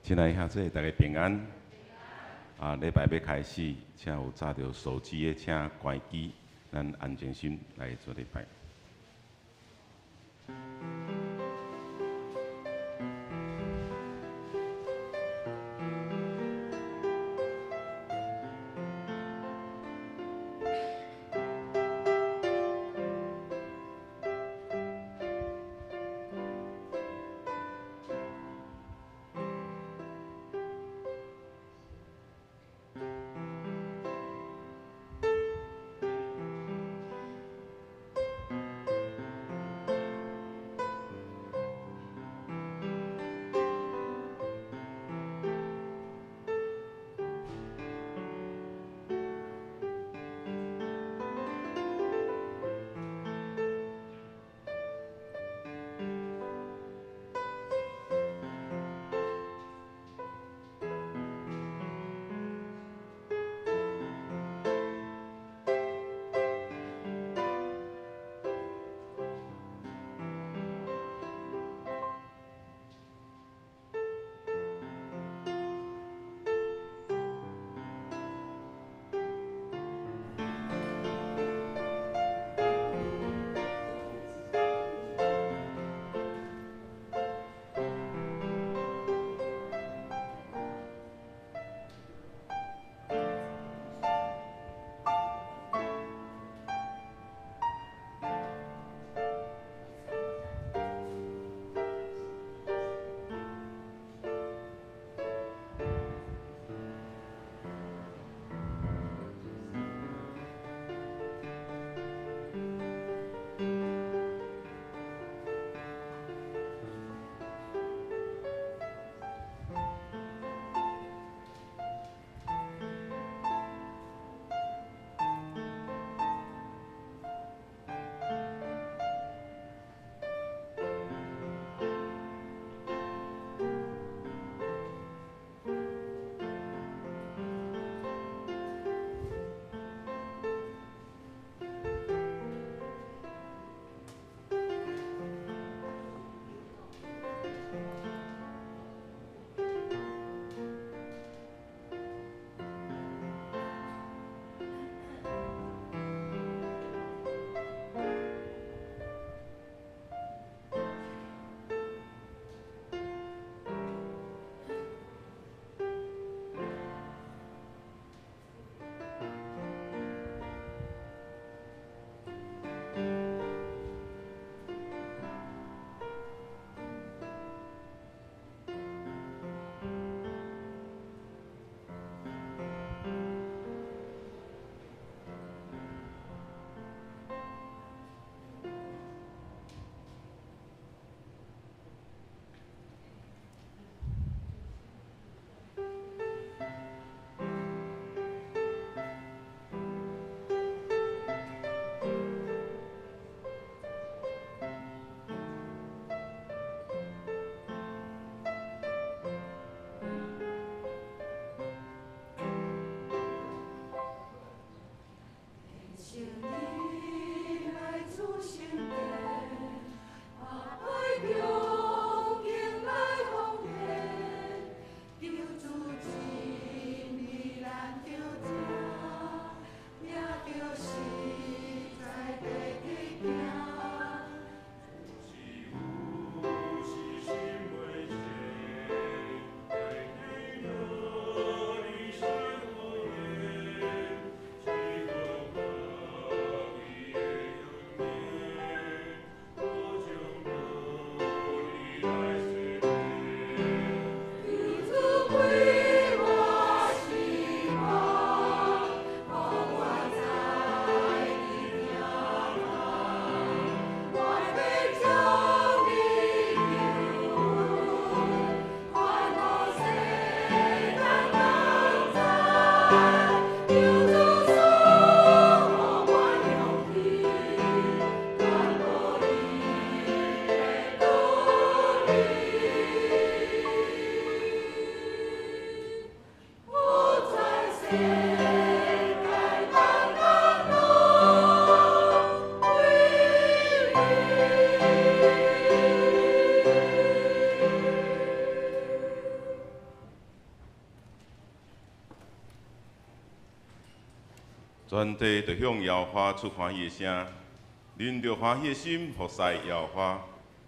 親愛兄弟，大家平安。啊，禮拜欲開始，請有揸著手機的，請關機，咱安靜心來做禮拜。全地就向耶和華出歡喜的聲，恁著歡喜的心服侍耶和華，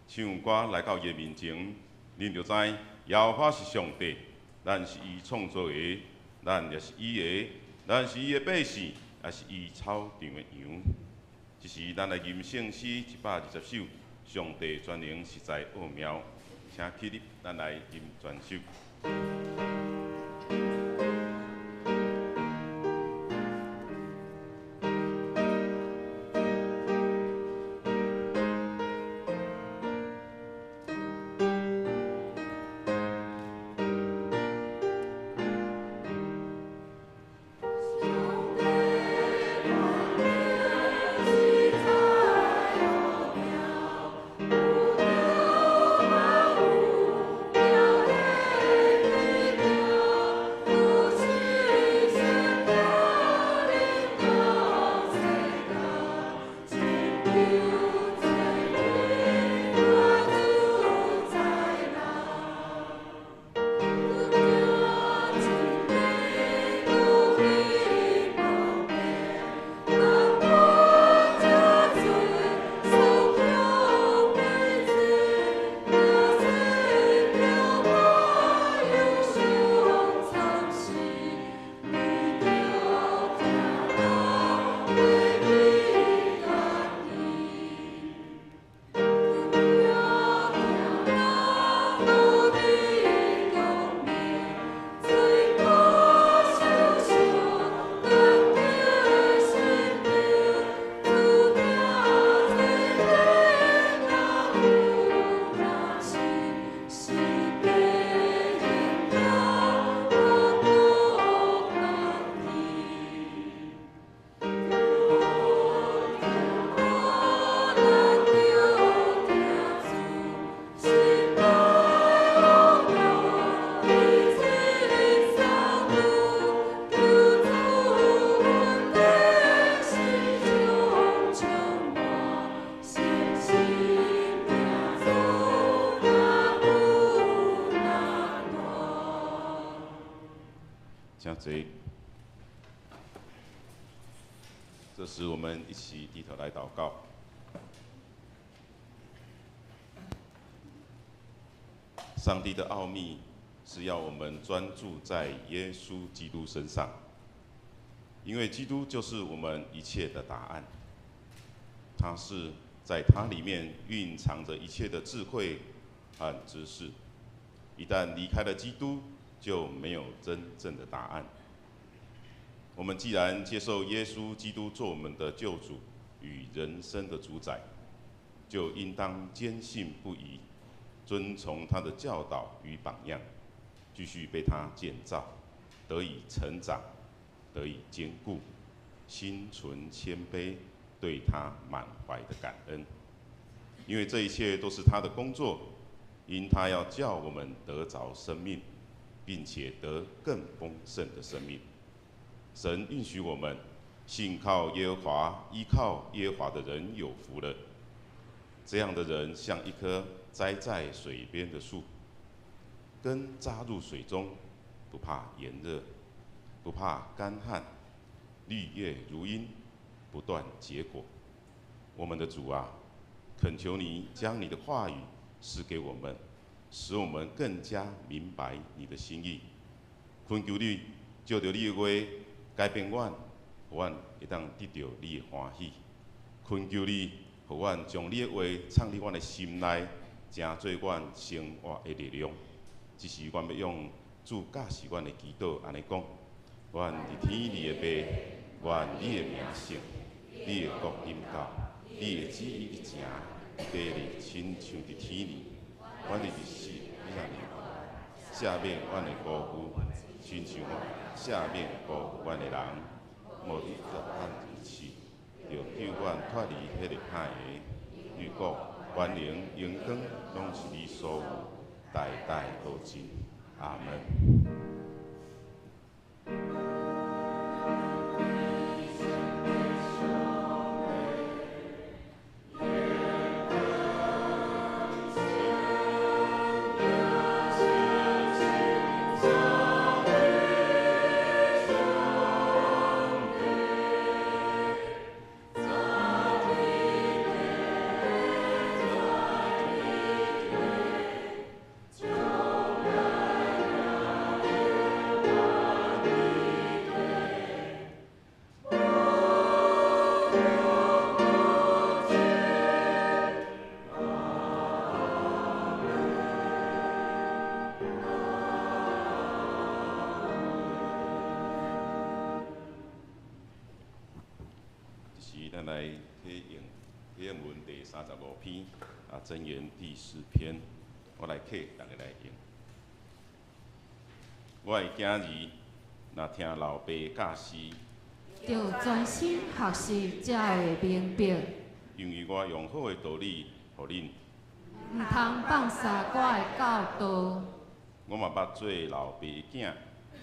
唱歌來到伊的面前，恁就知耶和華是上帝，咱是伊創造的，咱也是伊的，咱是伊的百姓，也是伊草場的羊。這時，咱來吟聖詩120首，上帝全能實在奧妙，請起立，咱來吟全首。這時，我們一起低頭來禱告。上帝的奧秘是要我們專注在耶穌基督身上，因為基督就是我們一切的答案。他是在他裡面蘊藏著一切的智慧和知識。一旦離開了基督，就沒有真正的答案。我們既然接受耶穌基督做我們的救主與人生的主宰，就應當堅信不疑，遵從他的教導與榜樣，繼續被他建造，得以成長，得以堅固，心存謙卑，對他滿懷的感恩。因為這一切都是他的工作，因他要叫我們得著生命，並且得更豐盛的生命。神應許我們，信靠耶和華、依靠耶和華的人有福了。這樣的人像一棵栽在水邊的樹，根扎入水中，不怕炎熱，不怕乾旱，綠葉如茵，不斷結果。我們的主啊，懇求你將你的話語賜給我們，使我們更加明白你的心意。懇求你藉著你的話改變阮，予阮會當得著你的歡喜。懇求你，予阮將你的話藏佇阮的心內，成做阮生活的力量。這是阮欲用主教示阮的祈禱，按呢講：阮佇天裡的父，願你的名聖，你的國臨到，你的旨意成佇地裡，親像佇天裡。阮的日時你若赦免阮的辜負，親像阮赦免辜負阮的人，毋予阮入試，著救阮脫離彼个歹的。因為國、權能、榮光，攏是你所有，代代無盡。阿門。來啟用啟用文第35篇啊，箴言第10篇，我來啟，逐家來用。我的囝兒，若聽老爸教示，著專心學習，才會明白。因為我用好的道理予恁。毋通放捒我的教導。我嘛捌做老爸的囝。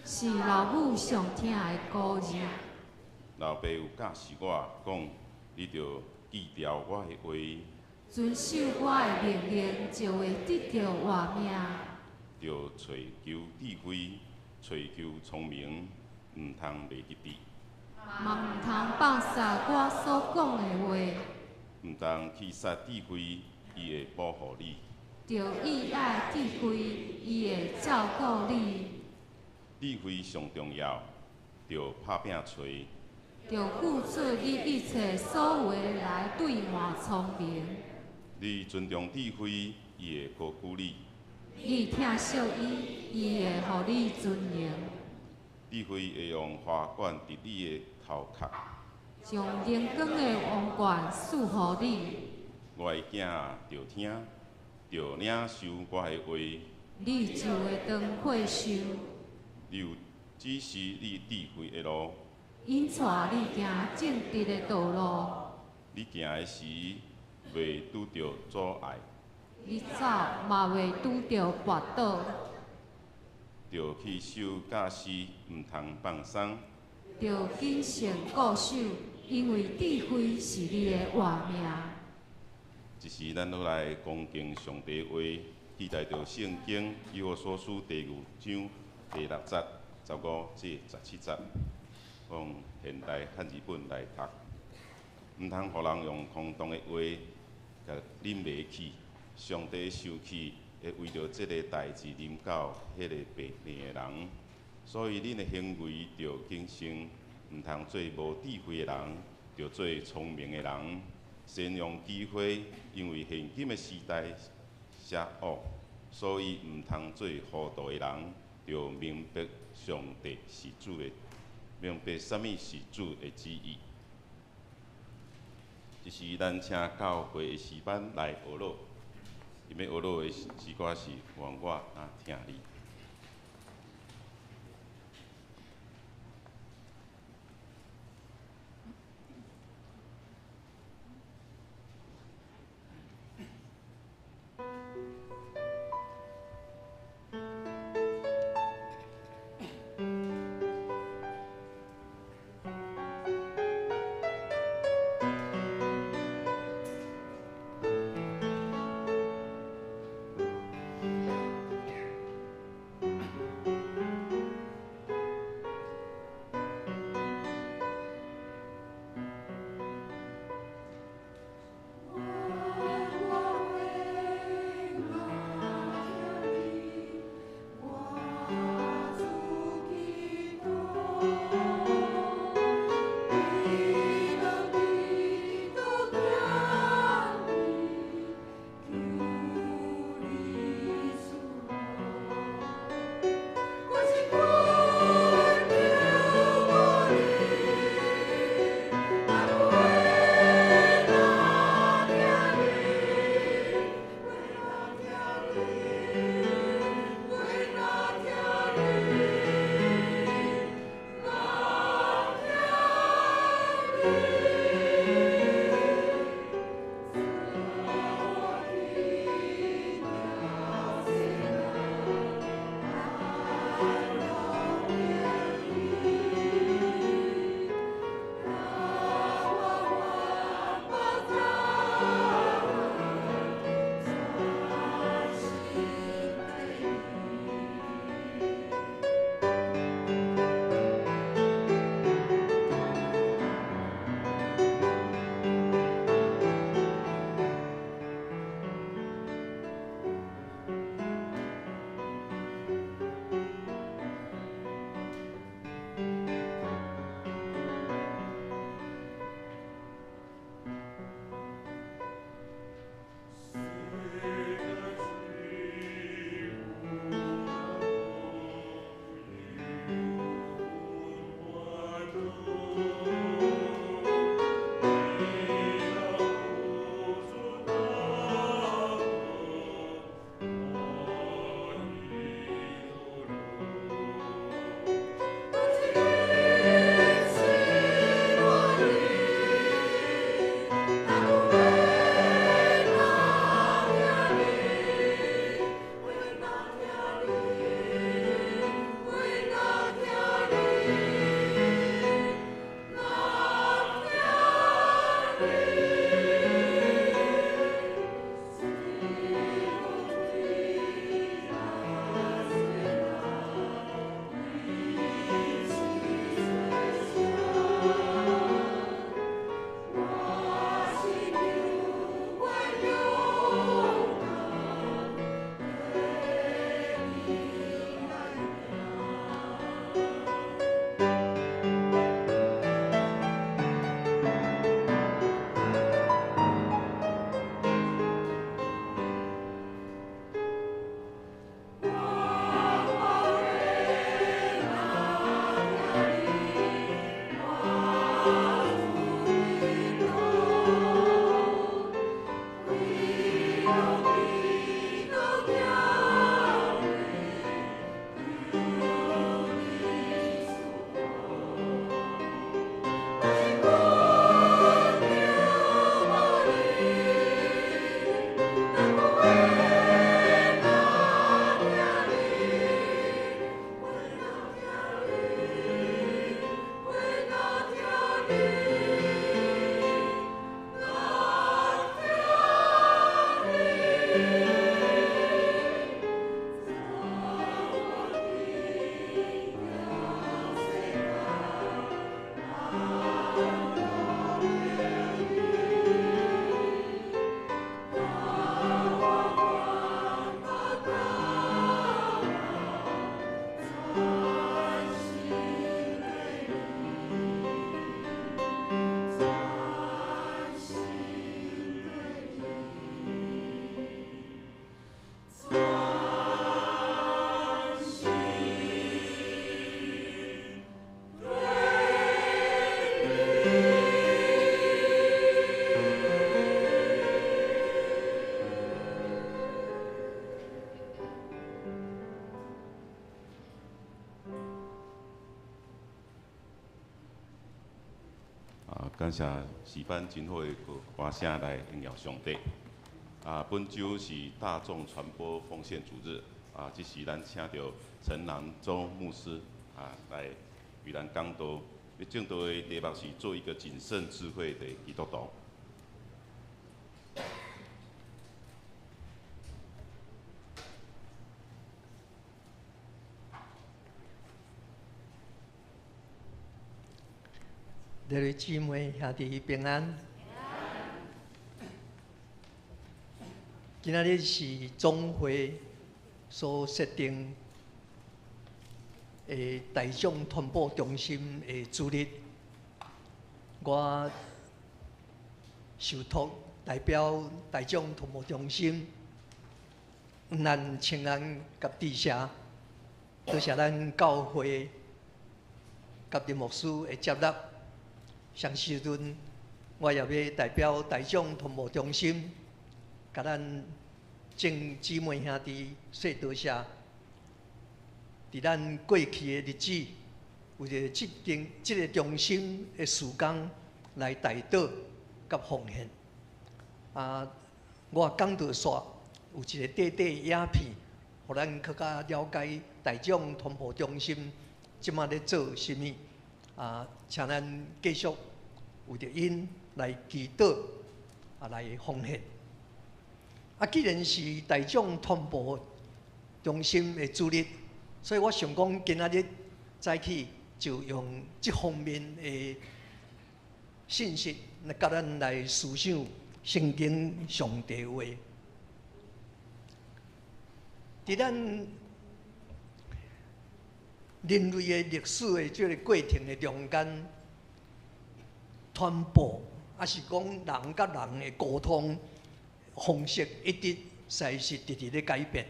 是老母上疼的孤兒。老爸有教示我，講你著記牢我的話。遵守我的命令，就會得著活命。著揣求智慧，揣求聰明，毋通袂記得。嘛毋通放捒我所講的話。毋通棄殺智慧，伊會保護你。著意愛智慧，伊會照顧你。智慧上重要，著拍拚揣。著付出你一切所有的來兌換聰明。你尊重智慧，伊會高舉你。你疼惜伊，伊會予你尊榮。智慧會用花冠佇你的頭殼。將榮光的王冠賜予你。我的囝啊，著聽，著領受我的話。你就會當歲壽。你有指示你智慧的路。引帶你行正直的道路。你行的時，袂拄著阻礙。你走嘛袂拄著跋倒。著去守教示，毋通放鬆。著謹慎固守，因為智慧是你的活命。這時，咱攏來恭敬上帝話，記載著聖經以弗所書第二章第6節15至17節，用現代漢字本來讀。毋通予人用空洞的話，共恁迷去。上帝受氣會為著這个代誌臨到彼个悖逆的人，所以恁的行為著謹慎，毋通做無智慧的人，著做聰明的人。善用機會，因為現今的時代邪惡，所以毋通做糊塗的人，著明白上帝是主的，明白啥物是主的旨意。這是咱請教會的詩班來學樂，伊欲學樂的詩歌是《願我若疼你》。感謝詩班真好的歌聲來榮耀上帝。本週是大眾傳播奉獻主日。這時咱請著陳南洲牧師來為咱講道。伊講道的題目是做一個謹慎智慧的基督徒。各位姊妹兄弟平安。今仔日是總會所設定的大眾傳播中心的主日，我受託代表大眾傳播中心，咱請安佮致謝，多謝咱教會佮林牧師的接納。相時陣，我也欲代表大眾傳播中心，共咱眾姊妹兄弟說多謝。佇咱過去的日子，為著這間這个中心的事工來代禱佮奉獻。我講道煞有一个短短影片，予咱閣較了解大眾傳播中心這馬咧做啥物。請咱繼續為著𪜶來祈禱，來奉獻。既然是大眾傳播中心的主日，所以我想講今仔日早起就用這方面的信息來佮咱來思想聖經上帝話。佇咱人類的歷史的這个過程的中間，傳播，抑是講人佮人的溝通方式，一直實在是直直咧改變。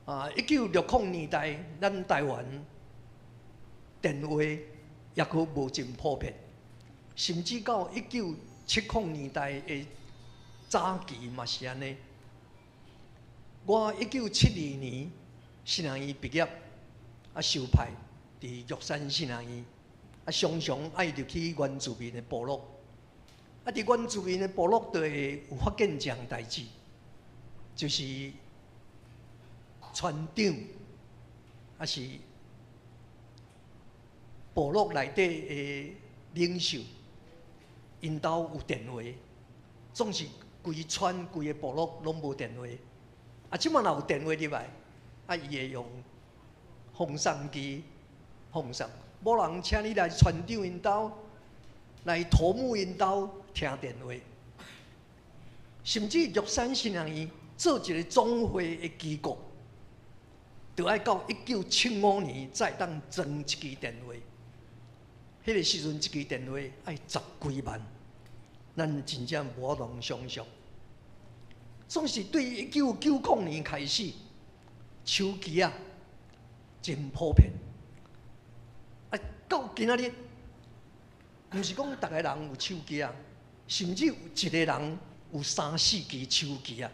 1960年代，咱台灣電話猶閣無真普遍，甚至到1970年代的早期嘛是按呢。我1972年神學院畢業。受派佇玉山神學院，常常愛入去原住民的部落。佇原住民的部落，就會有發現一項代誌，就是村長，抑是部落內底的領袖，𪜶兜有電話，總是規村規个部落攏無電話。這馬若有電話入來，伊會用放送機放送，無人請你來村長𪜶兜，來頭目𪜶兜聽電話，甚至玉山神學院做一个總會的機構，就愛到1975年才會當裝一支電話。彼个時陣一支電話愛十幾萬，咱真正無法度想像。總是對1990年開始，手機啊真普遍。到今仔日，毋是講逐个人有手機啊，甚至有一个人有三四支手機啊。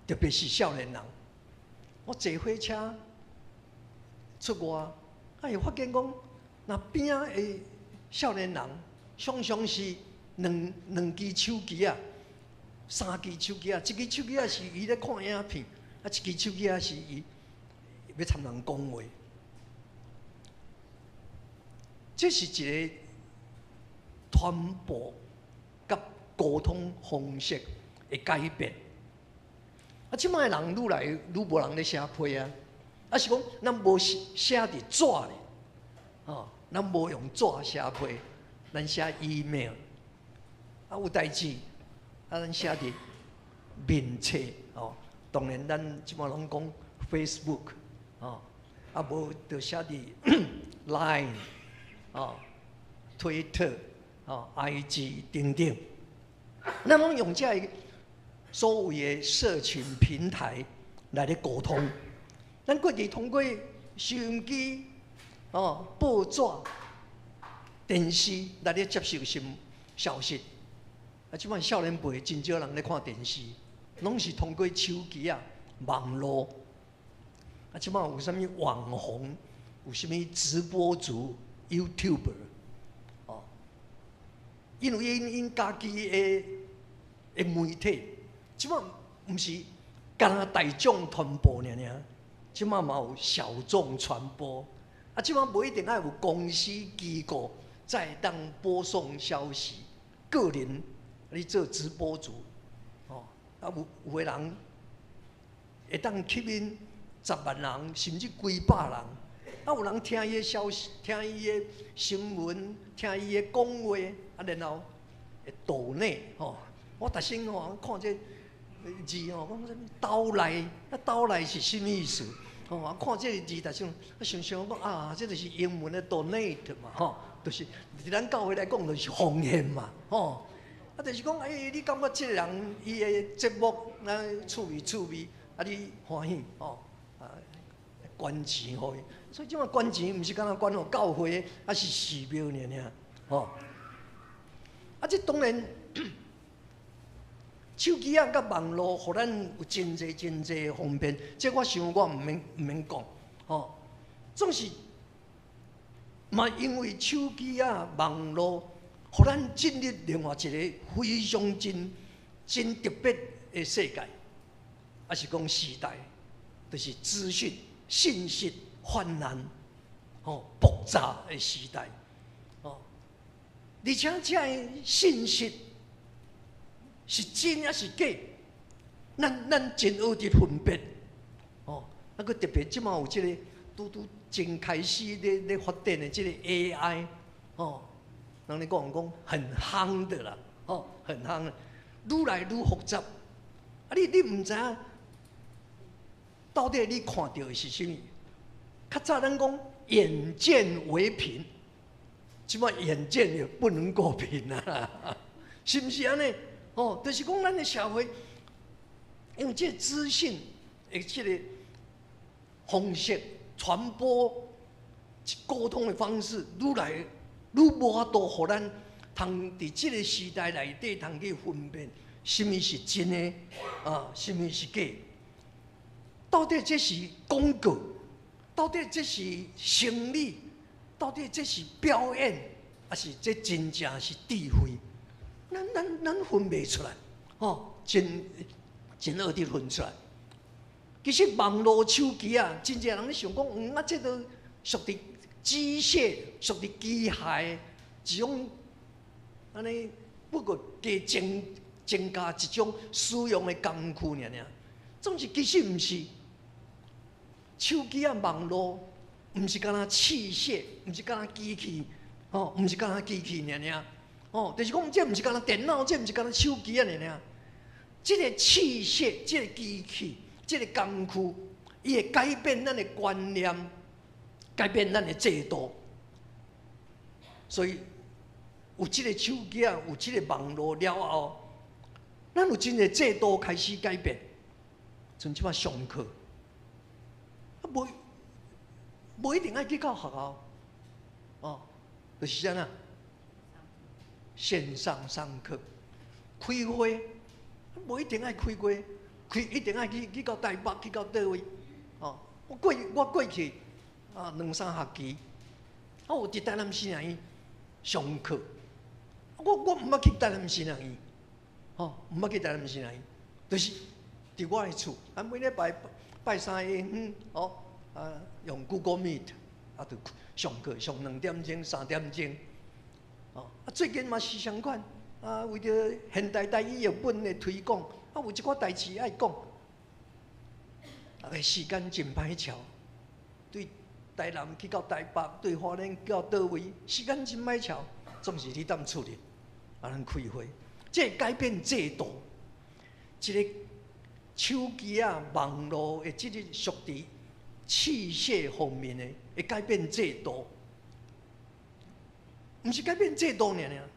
特別是少年人，我坐火車出外，會發現講，若邊仔的少年人，常常是兩支手機啊，三支手機啊，一支手機啊是伊咧看影片，一支手機啊是伊欲參人講話。這是一个傳播佮溝通方式的改變。這擺的人愈來愈無人咧寫批啊，抑是講咱無寫佇紙咧，咱無用紙寫批，咱寫 email。有代誌，咱寫佇面冊哦。當然，咱這擺攏講 Facebook 哦，無就寫佇 Line 哦、Twitter 哦、IG 等等。咱攏用這个所謂的社群平台來咧溝通。咱過去通過收音機、報紙、電視來咧接受新消息。這擺少年輩真少人咧看電視，攏是通過手機啊、網路。這擺有啥物網紅，有啥物直播主、YouTuber， 𪜶有𪜶家己的媒體，這擺毋是干焦大眾傳播爾爾，這擺嘛有小眾傳播。啊，這擺無一定愛有公司機構才會當播送消息，個人你做直播主，哦，啊有的人會當吸引10萬人，甚至幾百人。啊，有人聽伊的消息，聽伊的新聞，聽伊的講話，啊，然後會抖內吼。我逐先吼看這字吼，講啥物斗內，啊斗內是啥物意思？吼，啊看這个字，逐先啊想想講啊，這就是英文的 donate 嘛，吼，就是佇咱教會來講，就是奉獻嘛，吼。啊，就是講，欸，你感覺這个人伊的節目啊趣味趣味，啊你歡喜吼，啊捐錢予伊。所以這擺捐錢毋是干焦捐予教會，抑是寺廟爾爾，吼。啊，這當然，手機仔佮網路，予咱有真濟真濟方便。這我想我毋免講，吼。總是嘛，因為手機仔、網路，予咱進入另外一个非常真真特別的世界，抑是講時代，就是資訊、信息泛濫、吼爆炸的時代，吼。而且這个信息是真抑是假，咱真學佇分辨，哦，啊，閣特別這馬有這个拄拄真開始咧發展的這个 AI，哦，人咧講講很夯的啦，哦，很夯，愈來愈複雜，啊你毋知影到底你看著的是啥物？較早咱講眼見為憑，這馬眼見也不能夠憑啊，是毋是按呢？哦，就是講咱的社會，因為這個資訊的這个方式傳播、溝通的方式，愈來愈無法度，予咱通佇這个時代內底通去分辨，啥物是真的，啊，啥物是假？到底這是廣告？到底這是生理？到底這是表演？抑是這真正是智慧？咱分袂出來，吼，真真學佇分出來。其實網路手機啊，真濟人咧想講，啊，這都屬佇機械、屬佇機械一種按呢，不過加增加一種使用的工具爾爾。總是其實毋是，手機啊、網路，毋是干焦器械，毋是干焦機器，吼，毋是干焦機器爾爾。哦，就是講，這毋是干焦電腦，這毋是干焦手機啊，爾爾。這个器械、這个機器、這个工具，伊會改變咱的觀念，改變咱的制度。所以有這个手機啊，有這个網路了後，咱有真濟制度開始改變。像這擺上課，啊，無一定愛去到學校，哦，就是按怎？線上上課，開會，無一定愛開會，開一定愛去到台北，去到佗位，哦，我過去啊兩三學期，啊有佇台南神學院上課，我毋捌去台南神學院，吼，毋捌去台南神學院，就是佇我的厝，啊每禮拜拜三下昏，哦，啊用 Google Meet，啊就上課上2點鐘、3點鐘。哦，啊，最近嘛是相款，啊，為著現代台語譯本的推廣，啊，有一寡代誌愛講，啊，個時間真歹喬，對台南去到台北，對花蓮到佗位，時間真歹喬，總是你踮厝裡，啊，咱開會，這改變制度，這个手機啊、網路的這个屬佇器械方面的，會改變制度。毋是改變制度爾爾，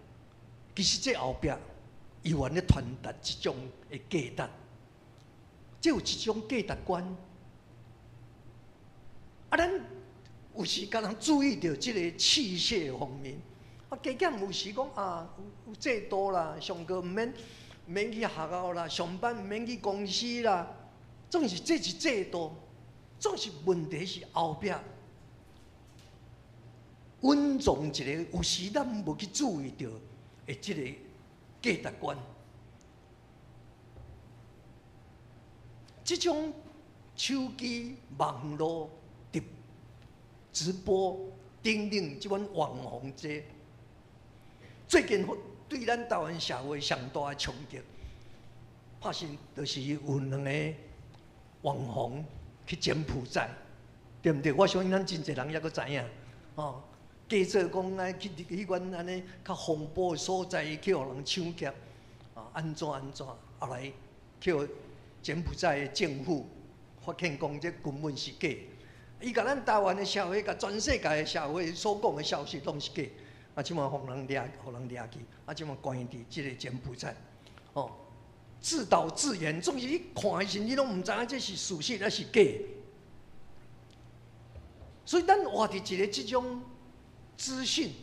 其實這後壁猶原咧傳達一種的價值，這有一種價值觀。啊，咱有時敢若注意著這个器械方面，啊，加減有時講啊，有制度啦，上課毋免去學校啦，上班毋免去公司啦，總是這是制度，總是問題是後壁。隱藏一个有時咱無去注意著，的這个價值觀。這種手機網路直播等等，這款網紅這最近對咱台灣社會上大的衝擊，發生就是有兩个網紅去柬埔寨，對毋對？我相信咱真濟人猶閣知影，哦，假做講愛去彼款按呢較風暴的所在去予人搶劫，啊，按怎按怎，後來去予柬埔寨的政府發現講這根本是假。伊共咱台灣的社會，共全世界的社會所講的消息攏是假。啊，這馬予人掠，予人掠去，啊，這馬關佇這个柬埔寨，哦，自導自演，總是你看的時，你攏毋知影這是事實抑是假。所以咱活佇一个這種資訊、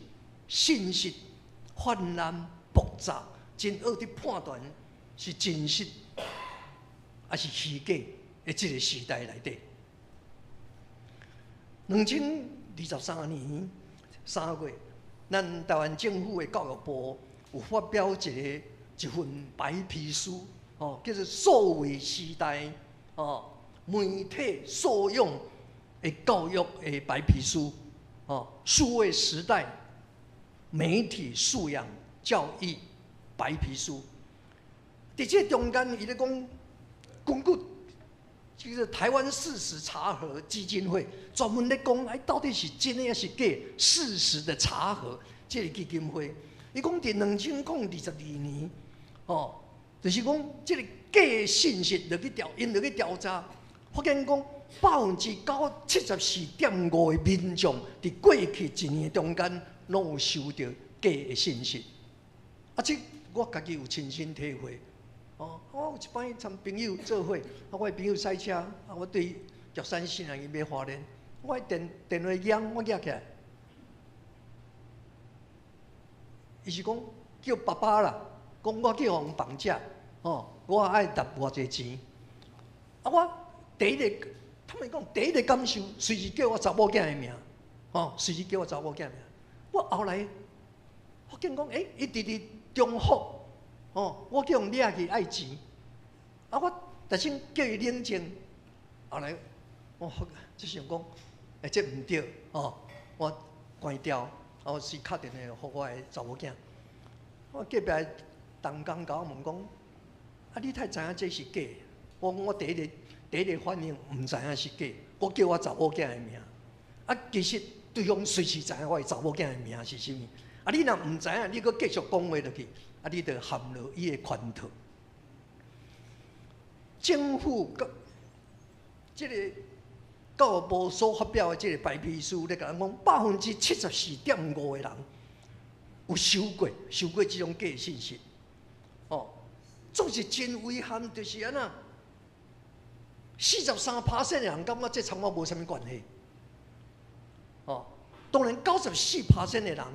信息泛濫、爆炸，真學佇判斷是真實抑是虛假的這个時代內底。2023年3月，咱台灣政府的教育部有發表一份白皮書，哦，叫做《數位時代哦媒體素養的教育的白皮書》，哦，數位時代媒體素養教育白皮書。佇這中間，伊咧講，根據這個台灣事實查核基金會專門咧講，哎，到底是真的抑是假？事實的查核，這个基金會，伊講佇2022年，哦，就是講這个假信息落去調，𪜶落去調查，發現講94.5%的民眾佇過去一年中間，攏有收著假的信息。啊，這我家己有親身體會。哦，我有一擺參朋友做伙，啊，我的朋友駛車，啊，我對玉山新人去買花蓮，我的電話響，我舉起來，伊是講叫爸爸啦，講我去予人綁架，哦，我愛沓偌濟錢，啊，我第一个，坦白講，第一个感受，隨時叫我查某囝的名，哦，隨時叫我查某囝名，我後來發現講，欸，伊佇中福。哦，我叫𪜶掠去愛錢，啊，我特先叫伊冷靜，後來我就想講，欸，這毋對，哦，我關掉，啊，我隨敲電話予我的查某囝，我隔壁同工共我問講，啊，你哪知影這是假？我講我第一个反應毋知影是假，我叫我查某囝的名，啊，其實對方隨時知影我的查某囝的名是啥物，啊，你若毋知影，你閣繼續講話落去。啊！你就陷入伊的圈套。政府佮這个教育部所發表的這个白皮書，咧共咱講，74.5%的人有收過這種假信息。哦，總是真遺憾，就是按怎，43%的人感覺這參我無啥物關係。哦，當然94%的人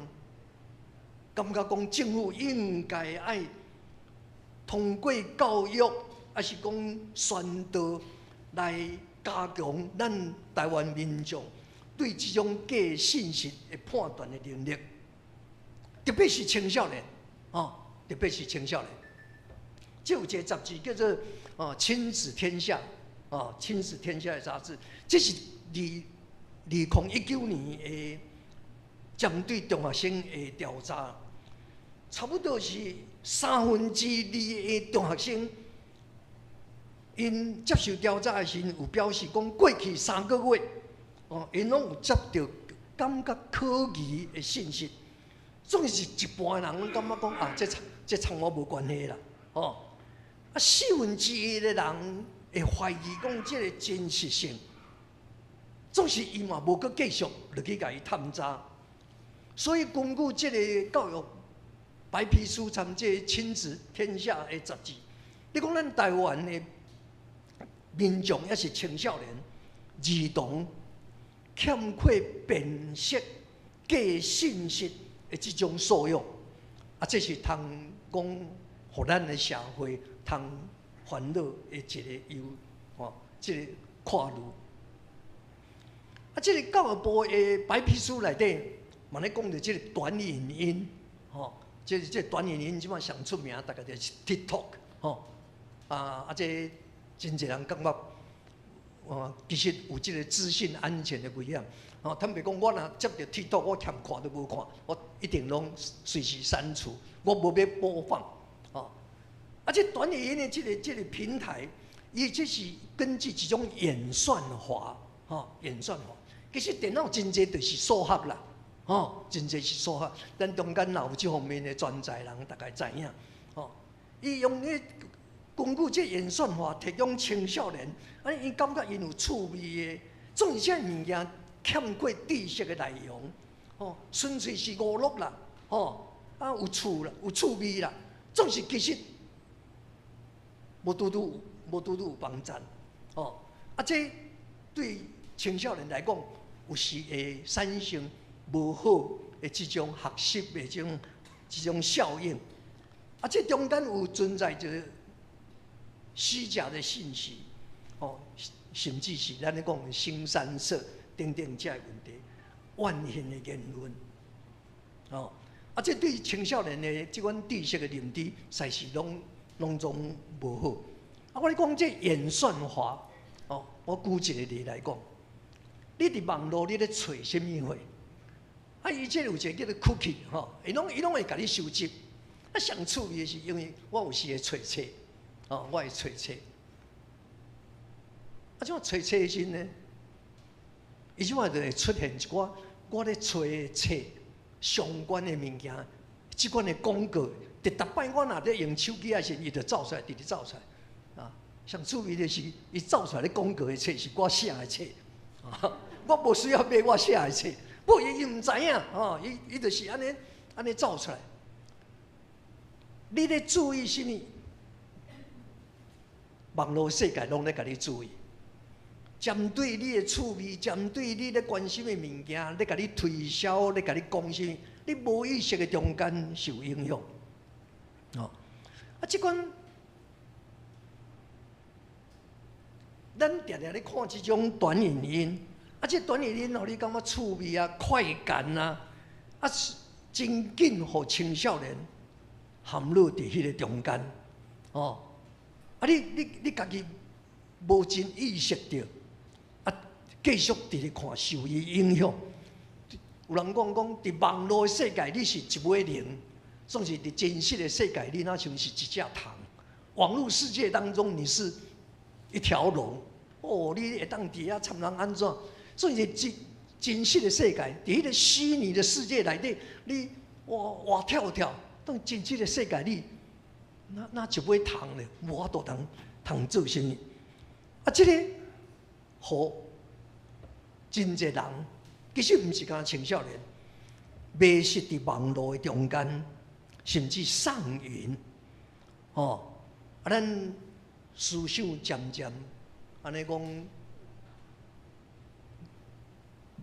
感覺講政府應該愛通過教育，抑是講宣導來加強咱台灣民眾對這種假信息的判斷的能力，特別是青少年，哦，特別是青少年。這有一个雜誌叫做《哦親子天下》，哦《親子天下》的雜誌，這是2019年的針對中學生的調查。差不多是2/3的中學生，𪜶接受調查的時陣有表示講，過去3個月，哦，𪜶攏有接著感覺可疑的信息。總是一半人攏感覺講啊，這參我無關係啦，哦。啊，1/4的人會懷疑講這个真實性，總是伊嘛無閣繼續落去共伊探查。所以根據這个教育白皮書參這个親子天下的雜誌，你講咱台灣的民眾抑是青少年兒童欠缺辨識假信息的這種素養，啊，這是通講予咱的社會通煩惱的一个憂，吼，這个看慮。啊，這个教育部的白皮書內底嘛咧講著這个短影音，吼。這短影音這擺上出名，大概就是 TikTok 吼。啊，這真濟人感覺，哦，其實有這個資訊安全的危險。哦，坦白講，我若接著 TikTok，我欠看都無看，我一定攏隨時刪除，我無欲播放。哦，啊，這短影音的這個平台，伊這是根據一種演算法，吼，演算法。其實電腦真濟就是數學啦，吼，真濟是數學。咱中間若有這方面的專才人，大概知影。吼，伊用彼根據這演算法提供青少年，啊，𪜶感覺𪜶有趣味的，總是這物件欠缺知識的內容，吼，純粹是娛樂啦，吼，啊有趣啦，有趣味啦，總是其實無拄拄有幫贊，吼，啊，這對青少年來講，有時會產生無好的這種學習的這種效應，啊，這中間有存在著虛假的信息，哦，甚至是咱咧講的腥羶色等等這个問題，怨恨的言論，哦，啊，這對青少年的這款知識的認知，實在是攏總無好。啊，我咧講這演算法，哦，我舉一個例來講，你佇網路你咧揣啥物貨？啊，伊這有一個叫做 cookie，吼，伊攏會共你收集。啊，上趣味的是，因為我有時會揣冊。哦，我會揣冊。啊，這種揣冊的時呢，伊這擺就會出現一寡我咧揣冊相關的物件，這款的廣告，佇逐擺我若咧用手機的時，伊就走出來，直直走出來。啊，上趣味的是，伊走出來咧廣告的冊是我寫的冊，啊，我無需要買我寫的冊，不過伊毋知影，吼，伊就是按呢按呢走出來。你咧注意啥物？網路世界攏咧共你注意，針對你的趣味，針對你咧關心的物件，咧共你推銷，咧共你講啥物，你無意識的中間受影響。哦，啊，這款咱定定咧看這種短影音，啊，這短影音予你感覺趣味啊、快感啊，啊，真緊予青少年陷入佇彼個中間，哦。啊你！你家己無真意識著，啊，繼續佇咧看，受伊影響。有人講講，佇網路世界你是一尾龍，總是佇真實的世界你若像是一隻蟲。網路世界當中你是一條龍，哦，你會當佇遐參人按怎？所以真實的世界，佇彼個虛擬的世界內底，你活活跳跳，當真實的世界你。那一尾蟲咧，無法度通做啥物。啊，這個予真濟人，其實毋是干焦青少年，迷失佇網路的中間，甚至上癮。吼，啊，咱思想漸漸按呢講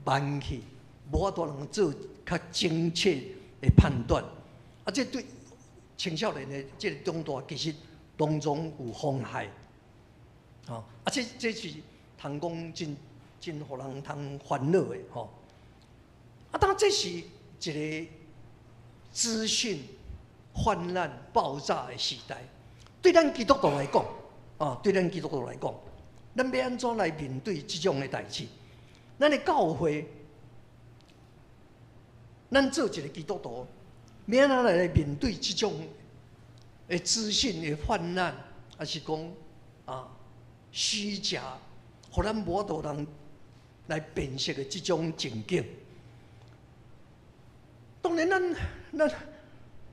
慢去，無法度通做較精確的判斷。啊，這對青少年的這個長大，其實當中有風害，吼啊！這是通講真真予人通煩惱的吼。啊，當這是一個資訊泛濫爆炸的時代，對咱基督徒來講，啊，對咱基督徒來講，咱欲按怎來面對這種的代誌？咱的教會，咱做一個基督徒，欲按怎來面對這種的資訊的泛濫，抑是講啊虛假，予咱無法度通來辨識的這種情景？當然咱，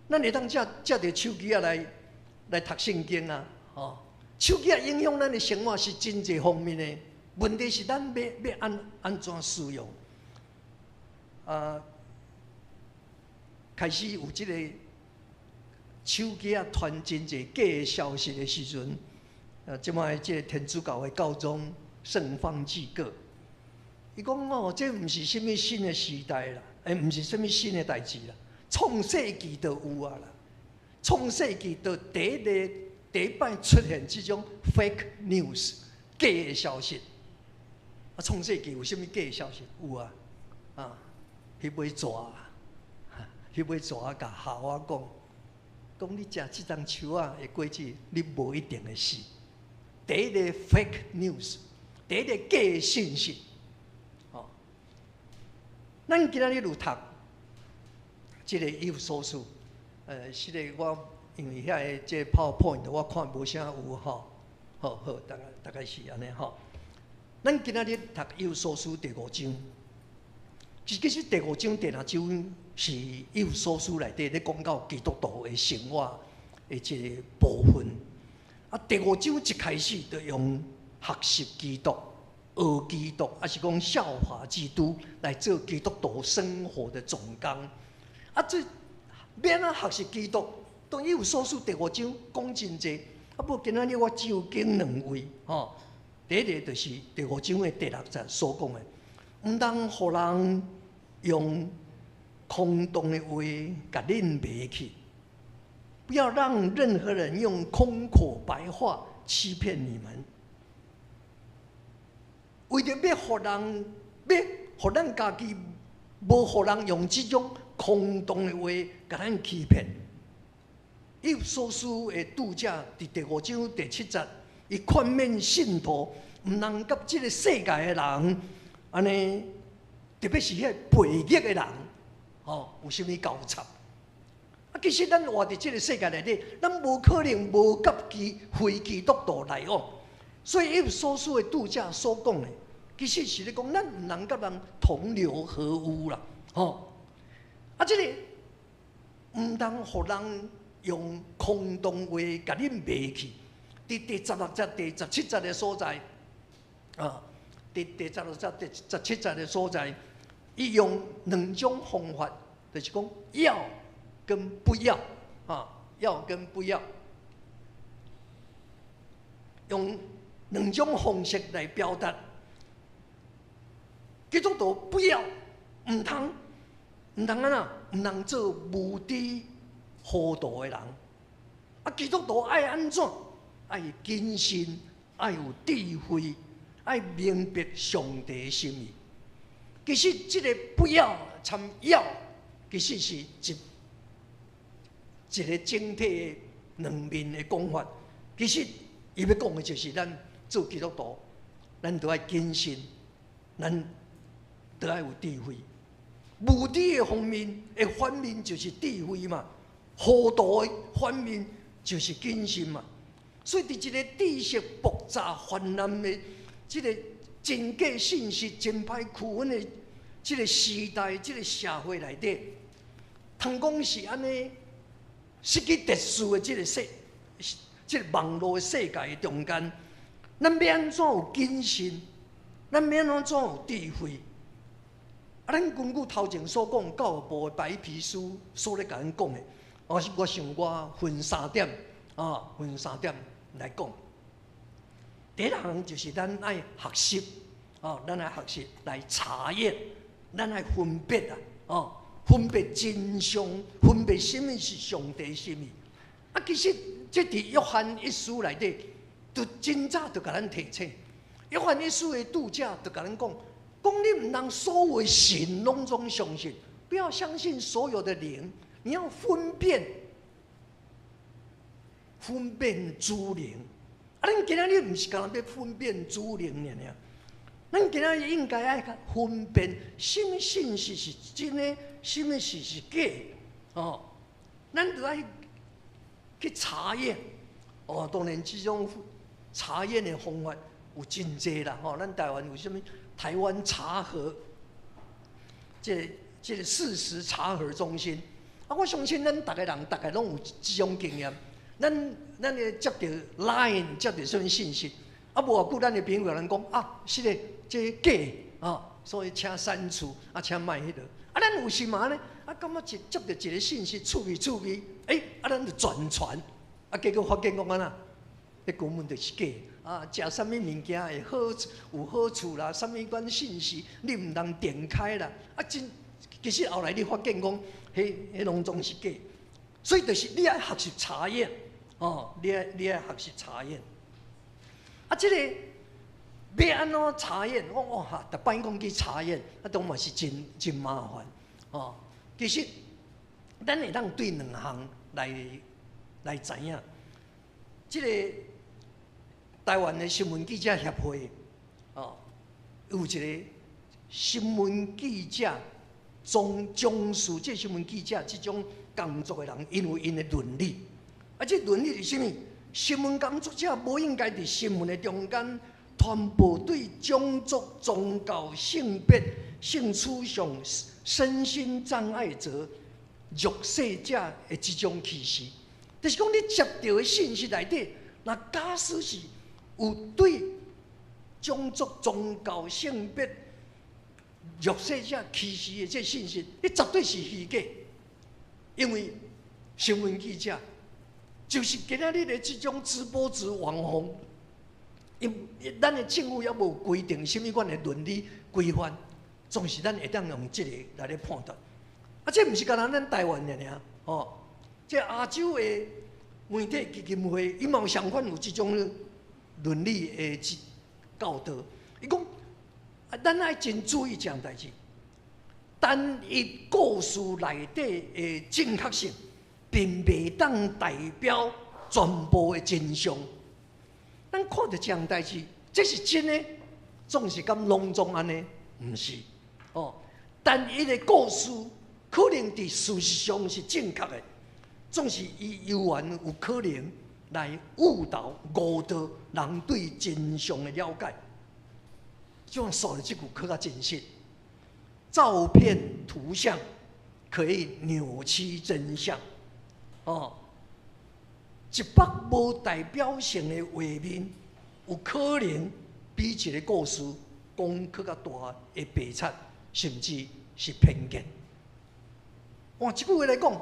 咱會當藉著手機仔來讀聖經啊，吼！手機仔影響咱的生活是真濟方面的，問題是咱欲按怎使用？啊，開始有這個手機仔傳真濟假的消息的時陣，啊，這擺這個天主教的教宗聖方濟各，伊講哦，這毋是啥物新的時代啦，欸，毋是啥物新的代誌啦，創世紀就有啊啦，創世紀就第一擺出現這種 fake news 假的消息。啊，創世紀有啥物假的消息？有啊，啊，彼尾蛇，彼尾蛇共夏娃講，講你食這丛樹仔的果子，你無一定會死。第一個 fake news，第一個假信息。哦，咱今仔日有讀這個以弗所書，是個我因為遐个這個 PowerPoint 我看無啥有吼，好好，大概是按呢吼。咱今仔日讀以弗所書第五章，其實第五章、第六章是以弗所書內底咧講到基督徒的生活的這個部分。啊，第五章一開始就用學習基督、學基督，抑是講效法基督來做基督徒生活的總綱。啊，這欲按怎學習基督？當以弗所書第五章講真濟，啊，不過今仔日我只有揀兩位吼。第一个就是第五章的第六節所講的，毋通予人用空洞的話共恁迷去，不要讓任何人用空口白話欺騙你們。為著欲予人，欲予咱家己無予人用這種空洞的話共咱欺騙。以弗所書的著者佇第五章第七節，伊勸勉信徒，毋通佮這个世界的人，按呢，特別是彼个悖逆的人，吼，有啥物交叉？啊，其實咱活佇這个世界內底，咱無可能無佮非基督徒來往。所以以弗所書的著者所講的，其實是咧講，咱毋通佮人同流合污啦，吼。啊，這个毋通予人用空洞話共恁迷去。佇第16節、第17節的所在，啊，佇第16節、第17節的所在，伊用兩種方法，就是講要跟不要，啊，要跟不要，用兩種方式來表達。基督徒不要，毋通，毋通按怎？毋通做無知糊塗的人。啊，基督徒愛按怎？愛謹慎，愛有智慧，愛明白上帝心意。其實這个不要參要，其實是一個整體的兩面的講法。其實伊欲講的就是咱做基督徒，咱著愛謹慎，咱著愛有智慧。無知的方面的反面就是智慧嘛，糊塗的反面就是謹慎嘛。所以，佇這个知識爆炸泛濫的這个真假信息真歹區分的這个時代、這个社會內底，通講是按呢失去秩序的這个網路的世界的中間，咱欲按怎有謹慎？咱欲按怎有智慧？啊，咱根據頭前所講教育部的白皮書所咧共咱講的，我想我分三點啊，分三點來講。第一項就是咱愛學習，哦，咱愛學習來查驗，咱愛分別啊，哦，分別真相，分別啥物是上帝心意。啊，其實這佇約翰一書內底，就真早就共咱提醒。約翰一書的著者就共咱講，講你毋通所有神攏總相信，不要相信所有的靈，你要分辨，分辨諸靈。啊，咱今仔日毋是干焦欲分辨諸靈爾爾，咱今仔日應該愛較分辨，啥物信息是真的，啥物是假的，哦，咱著愛去查驗。哦，當然這種查驗的方法有真濟啦，吼，咱台灣有啥物台灣查核，這個事實查核中心。啊，我相信咱逐个人，逐个攏有這種經驗。咱會接著 Line 接著啥物信息，啊，無偌久，咱的朋友咱講啊，是的，這假啊，所以請刪除，啊，請莫彼落。啊，咱有時嘛按呢，啊，感覺一接著一个信息，趣味趣味，欸，啊，咱就轉傳，啊，結果發現講按怎，彼根本就是假。啊，食啥物物件會好有好處啦，啥物款信息你毋通點開啦。啊，真其實後來你發現講，彼攏總是假。所以就是你愛學習查驗，哦，你愛學習查驗。啊，這個欲按怎查驗？我哦哈，逐擺講去查驗，啊，都嘛是真真麻煩，哦。其實，咱會當對兩項來來知影。這个台灣的新聞記者協會，哦，有一个新聞記者從事這新聞記者這種工作的人，𪜶有𪜶的倫理。啊，這倫理是啥物？新聞工作者無應該佇新聞的中間傳播對種族、宗教、性別、性取向、身心障礙者、弱勢者的這種歧視。就是講，你接著的信息內底，若假使是有對種族、宗教、性別、弱勢者歧視的這信息，你絕對是虛假。因為新聞記者就是今仔日的這種直播主網紅，因咱的政府猶無規定啥物款的倫理規範，總是咱會當用這个來咧判斷。啊，這毋是干焦咱台灣爾爾，吼，這亞洲的媒體基金會，伊嘛有相款有這種倫理的這教導。伊講，啊，咱愛真注意這項代誌，單一故事內底的正確性，並袂當代表全部的真相。咱看著這項代誌，這是真的，總是敢攏總按呢？毋是，哦，單一的故事可能佇事實上是正確的，總是伊猶原有可能來誤導、誤導人對真相的了解。這樣說的這句閣較真實。照片、圖像可以扭曲真相，哦，一幅無代表性的畫面，有可能比一個故事講閣較大的白賊，甚至是偏見。換一句話來講，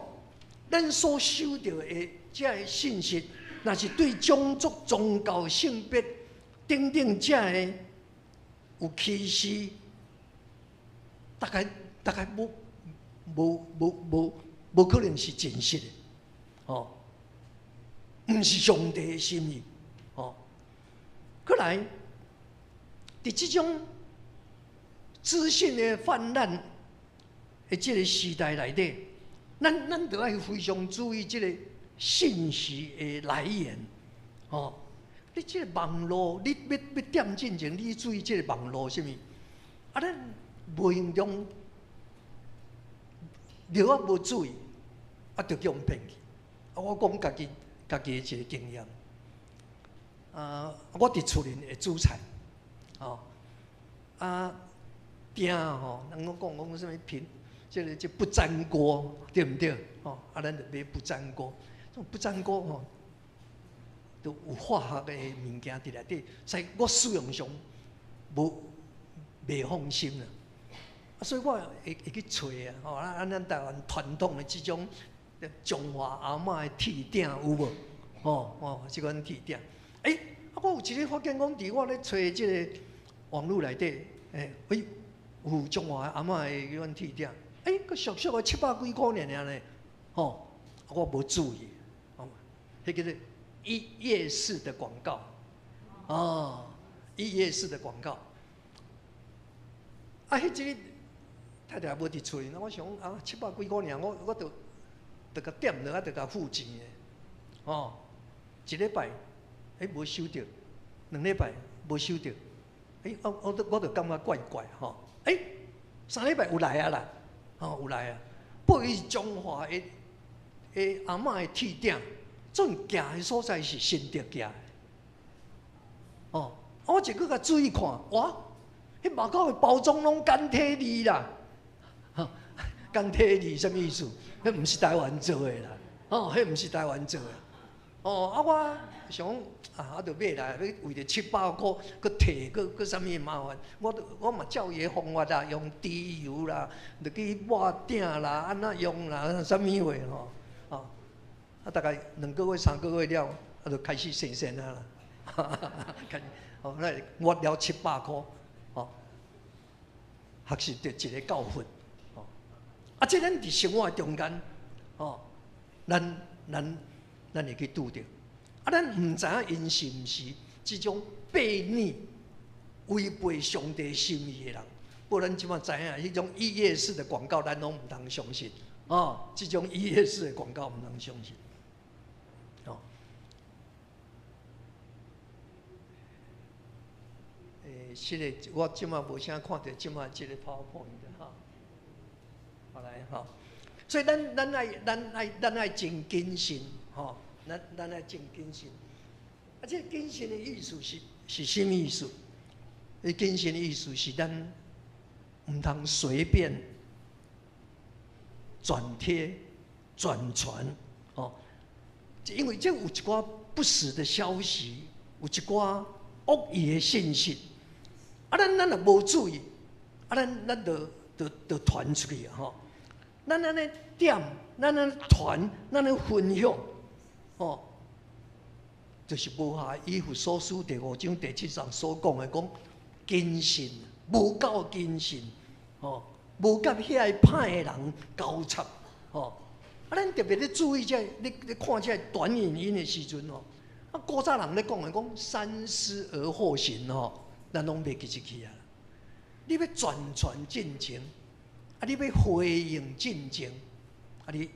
咱所收著的這个信息，若是對種族、宗教、性別等等這个有歧視，大概大概無無無無無可能是真實的，哦，毋是上帝的心意，哦。閣來，佇這種資訊的泛濫的這个時代內底，咱著愛非常注意這个信息的來源，哦。你這个網路，你欲欲點進前，你注意這个網路啥物？啊，咱無形中著仔無注意，啊，就予人騙去。啊，我講家己家己的一个經驗。啊，我佇厝裡會煮菜，哦，啊，定吼，人攏講講啥物平，這个這不粘鍋，對毋對？吼，啊，咱就買不粘鍋，這不粘鍋吼，都有化學的物件佇內底，所以我使用上無袂放心啦。啊，所以我會會去揣啊，吼，啊，咱台灣傳統的這種彰化阿嬤的鐵鼎有無？吼吼，這款鐵鼎。欸，啊，我有一日發現講，佇我咧揣這个網路內底，欸，欸，有彰化阿嬤的彼款鐵鼎，欸，閣俗俗的七百幾箍爾爾呢，吼，我無注意，吼，彼叫做一頁式的廣告，哦，一頁式的廣告。啊，彼一日太太無佇厝裡，我想講啊，七百幾箍爾，我我就就共點落啊，就共付錢的，哦，一禮拜，欸，無收著，兩禮拜無收著，欸，我我都我就感覺怪怪吼，欸，三禮拜有來啊啦，吼有來啊，不過伊是彰化的的阿嬤的鐵鼎，總寄的所在是新竹寄的，哦，我一閣共注意看，哇，彼外口的包裝攏簡體字啦，簡體字啥物意思？彼毋是台灣做的啦，哦，彼毋是台灣做的，哦，啊，我想講啊，啊，就買來，欲為著七百箍，閣退，閣閣啥物麻煩？我都我嘛照伊的方法啦，用豬油啦，入去抹鼎啦，按怎用啦，啥物話吼？哦，啊，大概兩個月、三個月了，啊，就開始生鉎啊啦，哦，那挖了七百箍，哦，學習著一個教訓，哦，啊，這咱佇生活中間，哦，咱咱咱會去拄著，啊，咱毋知影𪜶是毋是這種悖逆、違背上帝心意的人。不過咱這擺知影，彼種一頁式的廣告，咱攏毋通相信，哦，這種一頁式的廣告毋通相信。是的，我這馬無啥看著這馬這個 PowerPoint 哈。好來吼，所以咱愛真謹慎吼，咱愛真謹慎。啊，這個謹慎的意思是啥物意思？這謹慎的意思是咱毋通隨便轉貼、轉傳，哦，因為這有一寡不實的消息，有一寡惡意的信息，啊，咱若無注意，啊，咱就傳出去啊，吼。咱按呢點，咱按呢傳，咱按呢分享，哦，就是無下以弗所書第五章第七節所講的，講謹慎，無夠謹慎，吼，無佮遐個歹的人交叉，吼。啊，咱特別咧注意這個，你看這個短影音的時陣吼，啊，古早人咧講的講三思而後行吼，咱攏袂記得去啊。你欲轉傳進前，啊，你欲回應進前，啊，你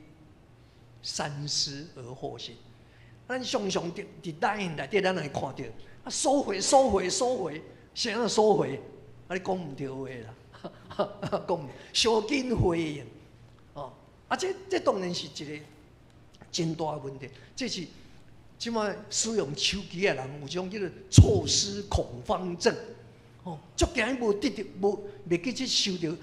三思而後行。咱常常佇 LINE 內底，咱會看著啊，收回、收回、收回，啥物收回？啊，你講毋對話啦，講傷緊回應，哦，啊，這當然是一個真大的問題。這是這馬使用手機的人有種叫做錯失恐慌症，哦，足驚無得著無袂記得收著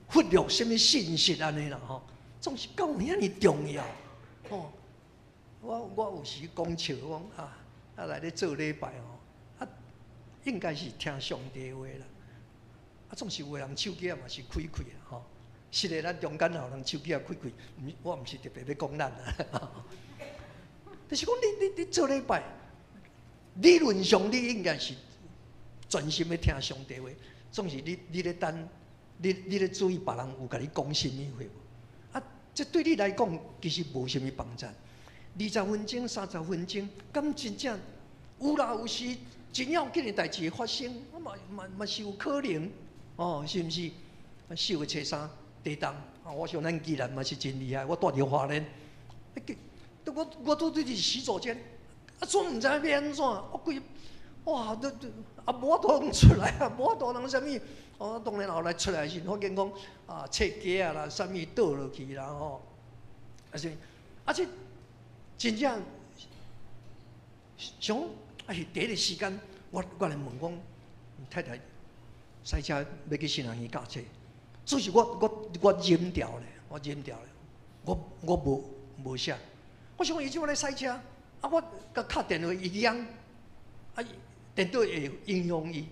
忽略啥物信息按呢啦吼，總是敢有遐爾重要，哦。我有時講笑講啊，啊來咧做禮拜吼，啊應該是聽上帝話啦。啊，總是有的人手機啊嘛是開開啊吼。是的，咱中間有人手機也開開，毋，我毋是特別欲講咱啊。就是講你做禮拜，理論上你應該是專心欲聽上帝話，總是你咧等，你咧注意別人有共你講啥物話無？啊，這對你來講其實無啥物幫助。20分鐘、30分鐘，敢真正有啦？有時真要緊的代誌會發生，啊嘛是有可能，哦，是毋是？4月初3地動，啊，我想咱宜蘭嘛是真厲害，我蹛佇花蓮，我拄佇洗手間，啊，總毋知欲按怎，我規，哇，都都啊，無法度出來啊，無法度通啥物，哦，當然後來出來時，發現講啊，冊機仔啦，啥物倒落去啦，吼，啊是，啊這。真正想啊，是第一個時間，我來問講，太太駛車欲去新南園駕車，只是我忍掉咧，我忍掉咧，我無寫。我想伊這馬咧駛車，啊，我共敲電話伊響，啊，電腦會影響伊，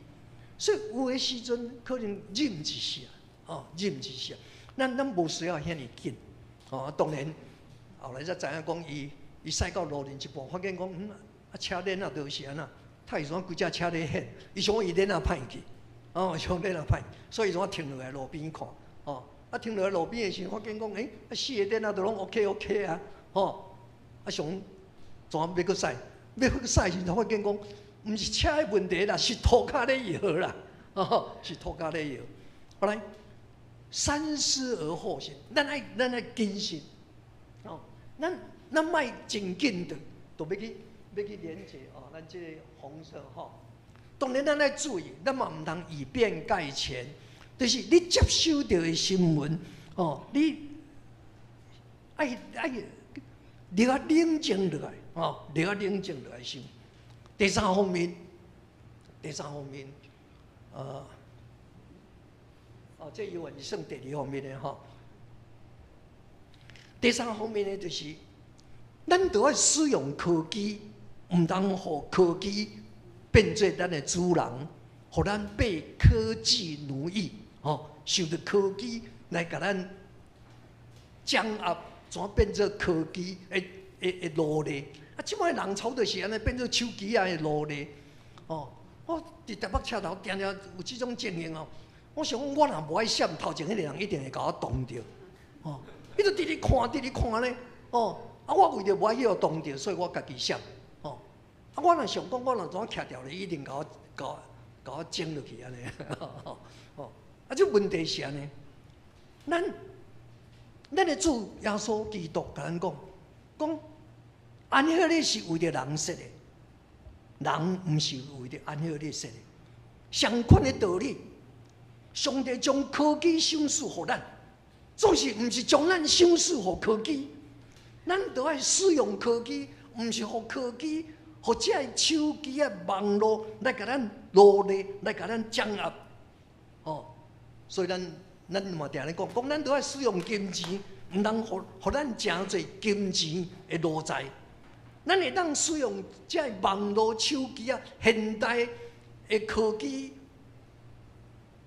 所以有的時陣可能忍一下，哦，忍一下，咱無需要遐爾緊，哦，當然後來才知影講伊。伊駛到路面一半，發現講，嗯，啊車鏈仔都是按怎，他伊怎規隻車咧掀？伊想講伊鏈仔歹去，哦，想鏈仔歹，所以伊怎停落來路邊看，哦，啊停落來路邊的時陣，發現講，欸，啊四个鏈仔都攏 OK OK 啊，吼，啊想怎欲閣駛？欲閣駛時陣，發現講，毋是車的問題啦，是塗跤咧搖啦，哦，是塗跤咧搖。後來三思而後行，咱愛謹慎，哦，咱。咱莫真緊的，就欲去連結哦，咱這個紅色吼。當然，咱愛注意，咱嘛毋通以偏概全。就是你接收著的新聞，哦，你愛你較冷靜落來，哦，你較冷靜落來想。第三方面，第三方面，哦，這猶原是算第二方面的吼。第三方面呢，就是。咱著愛使用科技，毋通予科技變做咱的主人，予咱被科技奴役，吼，受著科技來共咱掌握，怎變做科技的奴隸？啊，這擺人差不多是按呢，變做手機仔的奴隸，哦，我佇台北車頭定定有這種情形哦。我想講，我若無愛閃，頭前彼個人一定會共我擋著，哦，伊就佇咧看，佇咧看咧，哦。啊！我為著無愛去予擋著，所以我家己閃，吼！啊！我若想講，我若怎徛牢咧，一定共我整落去按呢，吼！啊！這問題是按呢，咱的主耶穌基督共咱講，講安息日是為著人設的，人毋是為著安息日設的。相款的道理，上帝將科技賞賜予咱，總是毋是將咱賞賜予科技，咱著愛使用科技，毋是予科技，予這个手機仔網路來共咱奴隸，來共咱掌握。哦，所以咱嘛定咧講，講咱著愛使用金錢，毋通予咱成做金錢的奴才。咱會當使用這个網路、手機仔，現代的科技，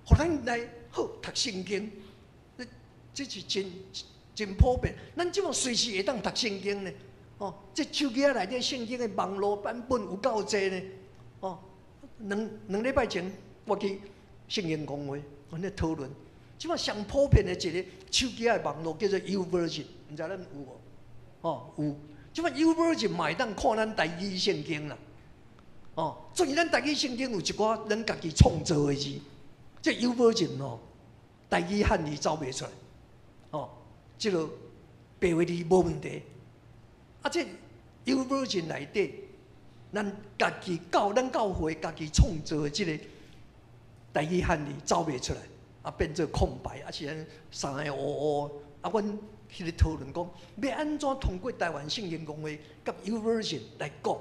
予咱來好讀聖經。這是真真普遍。咱這馬隨時會當讀聖經呢。哦，這手機仔內底聖經的網路版本有夠濟呢。哦，兩兩禮拜前我去聖經公會，阮咧討論。這馬上普遍的一个手機仔的網路叫做 YouVersion，毋知咱有無？哦，有。這馬 YouVersion 嘛會當看咱台語聖經啦。哦，所以咱台語聖經有一寡咱家己創造的字，這 YouVersion 哦，台語漢字走袂出來。哦，這个白話字無問題。啊，這 YouVersion 內底，咱教會家己創造的這个台語漢字走袂出來，啊，變做空白，啊是按呢三个烏烏。啊，阮彼个討論講，欲按怎通過台灣聖經公會佮 YouVersion 來講，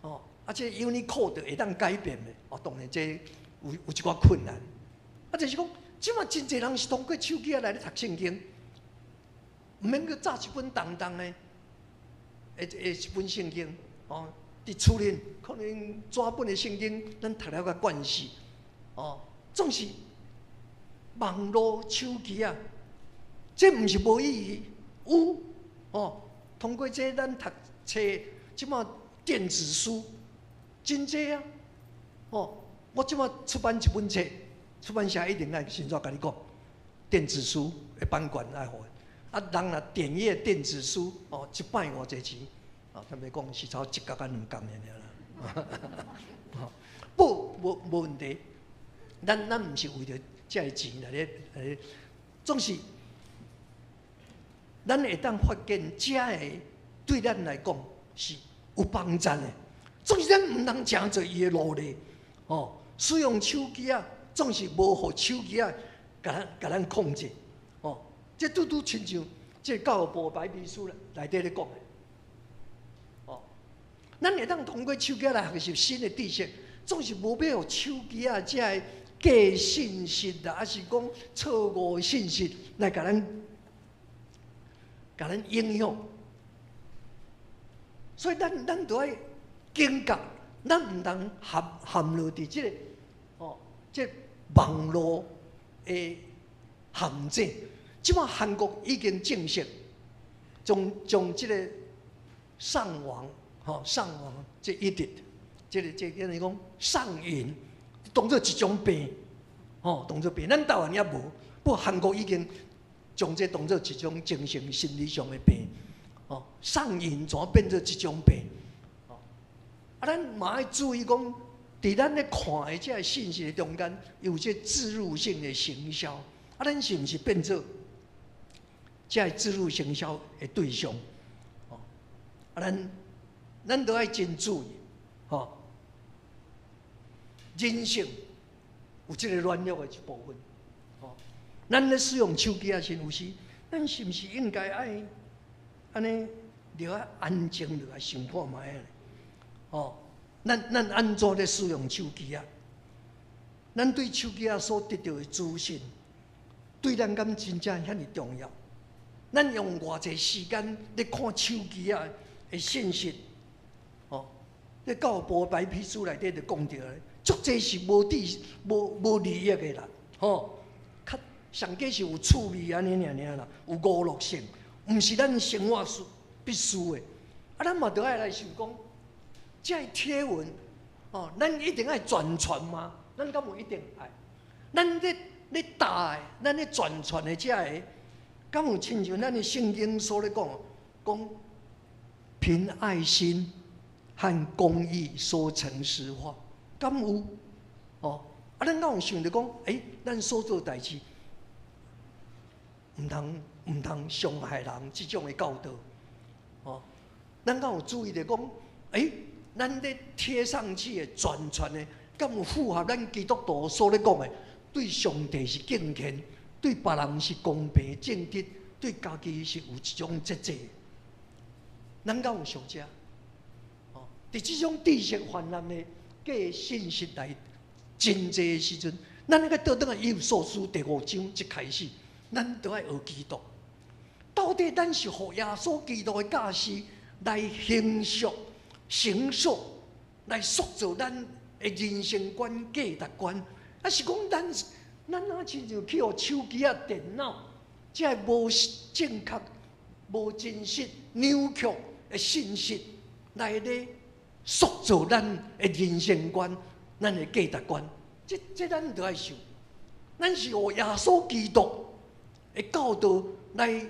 哦，啊，這 Unicode 會當改變袂？哦，當然這有一寡困難。啊，就是講，這馬真濟人是通過手機仔來咧讀聖經，毋免閣紮一本重重的，的一本聖經，哦，佇厝裡可能紙本的聖經，咱讀了較慣勢，哦，總是網路手機仔，這毋是無意義，有哦。通過這咱讀冊，這馬電子書真濟啊！哦，我這馬出版一本冊，出版社一定愛先怎共你講，電子書的版權愛予。啊，人若點閱電子書，哦，一擺偌濟錢？啊，坦白講是差一角仔兩角爾啦。不，無問題。咱毋是為著這个錢來咧來咧，總是咱會當發現這个對咱來講是有幫助的。總是咱毋通成做伊的奴隸，哦，使用手機仔，總是無予手機仔共咱控制，哦，這拄拄親像這教育部白皮書內底咧講的，哦，咱會當通過手機來學習新的知識，總是無欲予手機仔這个假信息啦，抑是講錯誤信息來共咱影響。所以咱著愛警覺，咱毋通陷落佇這个哦，這網路的陷阱。這擺韓國已經正式將這个上網吼上網這一直，這個按怎講上癮，當做一種病，吼當做病。咱台灣猶無，不過韓國已經將這當做一種精神心理上的病，哦，上癮怎變做這種病？哦，啊，咱嘛愛注意講，佇咱咧看的這个信息的中間，有這置入性的行銷，啊，咱是毋是變做這个置入行銷的對象？哦，啊，咱都愛真注意，吼，人性有這个軟弱的一部分，吼，咱咧使用手機仔時，有時咱是毋是應該愛按呢，著愛安靜落來想看覓仔？哦，咱按怎咧使用手機仔？咱對手機仔所得著的資訊，對咱敢真正遐爾重要？咱用偌濟時間咧看手機仔的信息？哦，咧教育部白皮書內底就講著咧，足濟是無知無利益的啦，吼，較上濟是有趣味按呢爾爾啦，有娛樂性，毋是咱生活需必須的。啊，咱嘛著愛來想講，這个貼文，哦，咱一定愛轉傳嗎？咱敢有一定愛？咱咧貼的，咱咧轉傳的這个，敢有親像咱的聖經所咧講，講憑愛心和公義說誠實話，敢有？哦，啊，咱敢有想著講，欸，咱所做代誌，毋通傷害人這種的教導，哦，咱敢有注意著講，欸，咱咧貼上去的轉傳的，敢有符合咱基督徒所咧講的？對上帝是敬虔，對別人是公平正直，對家己是有一種節制。咱敢有想這？哦，佇這種知識泛濫的假信息來真濟的時陣，咱應該倒轉來以弗所書第五章一開始，咱都愛學基督。到底咱是予耶穌基督的教示來形塑、形塑、來塑造咱的人生觀、價值觀，抑是講咱咱若親像去予手機仔、電腦，這个無正確、無真實、扭曲的信息來咧塑造咱的人生觀、咱的價值觀？這這咱都愛想，咱是予耶穌基督的教導來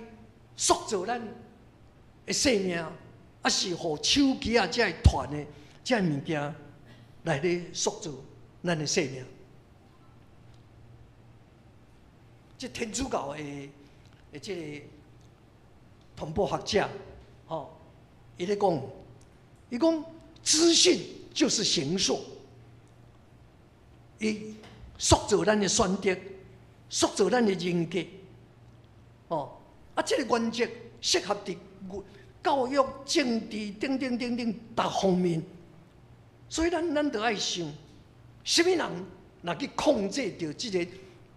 塑造咱的生命，抑是予手機仔這个傳的這个物件來咧塑造咱的生命？這天主教的的這個傳播學者，吼，伊咧講，伊講資訊就是形塑，伊塑造咱的選擇，塑造咱的人格，哦，啊，這個原則適合佇教育、政治等等等等逐方面，所以咱咱著愛想，啥物人若去控制著這個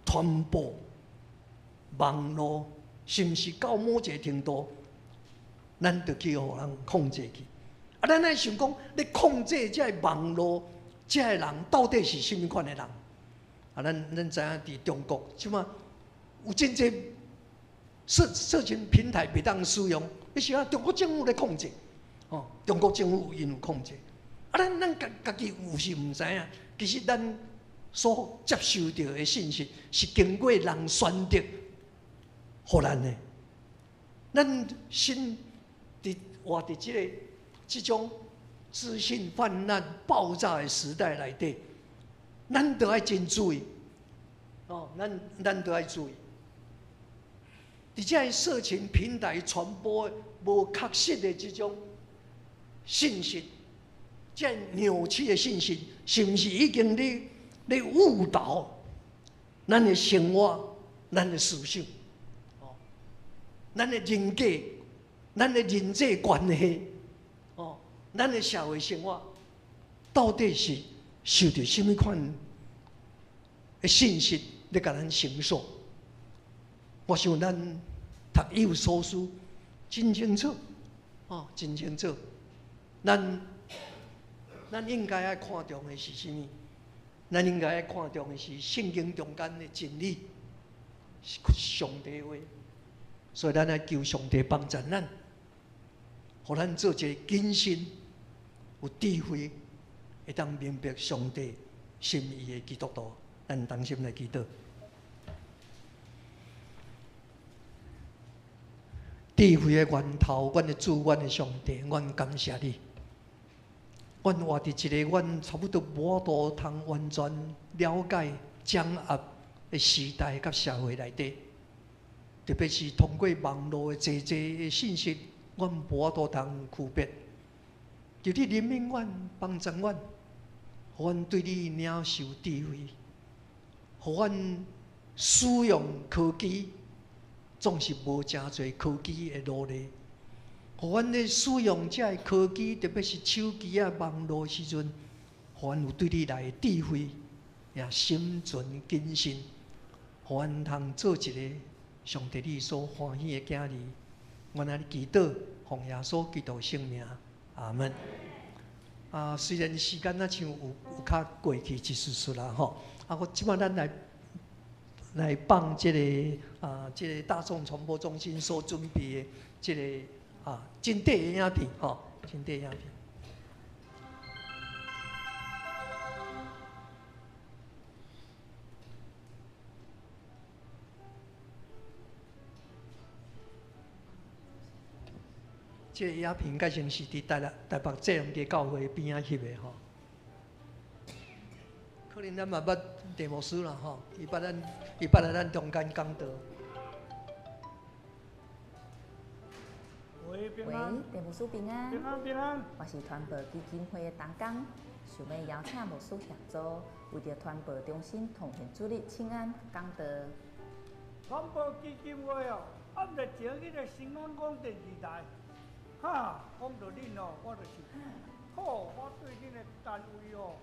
傳播網路，是毋是到某一個程度，咱就去予人控制去？啊，咱愛想講，咧控制這个網路，這个人到底是啥物款的人？啊，咱咱知影佇中國，這馬有真濟社社群平台袂當使用，你是啊？中國政府咧控制，哦，中國政府𪜶有控制。啊，咱咱家家己有時毋知影，其實咱所接受著的信息是經過人選擇，予咱的。咱身佇活佇這个這種資訊泛濫、爆炸的時代內底，咱都愛真注意，哦，咱咱都愛注意。佇這个社群平台傳播無確實的這種信息，這扭曲的信息，是毋是已經咧咧誤導咱的生活、咱的思想、哦，咱的人格、咱的人際關係、哦，咱的社會生活，到底是受著啥物款的信息咧共咱形塑？我想咱讀以弗所書真清楚，哦，真清楚。咱咱應該愛看重的是啥物？咱應該愛看重的是聖經中間的真理，是上帝話。所以咱愛求上帝幫助咱，予咱做一个謹慎、有智慧、會當明白上帝心意的基督徒。咱同心來祈禱。智慧的源頭，阮的主，阮的上帝，阮感謝你。阮活佇一个阮差不多無法度通完全了解、掌握的時代佮社會內底，特別是通過網路的濟濟的信息，阮無法度通區別。求你憐憫阮，幫助阮，予阮對你領受智慧，予阮使用科技，總是無誠濟科技的奴隸。予阮咧使用這个科技，特別是手機啊、網路的時陣，予阮有對你來的智慧，也心存謹慎，予阮通做一个上帝你所歡喜的囝兒。阮按呢祈禱，奉耶穌基督聖名，阿門。啊，雖然時間若像有有較過去一絲絲啦吼，啊，我這馬咱來來放這个啊，這个大眾傳播中心所準備的這个啊，真短的影片吼，真短的影片。這個影片該先是佇台南台北濟南街教會邊仔翕的吼。可能咱嘛捌鄭牧師啦吼，伊捌咱，伊捌來咱中間講道。喂，鄭牧師平安。平安平安。我是傳播基金會的同工，想欲邀請牧師協助，為著傳播中心奉獻主日請安講道。傳播基金會哦，按日前彼个新安廣電視台，哈，講著恁哦，我就是，好，我對恁的單位哦，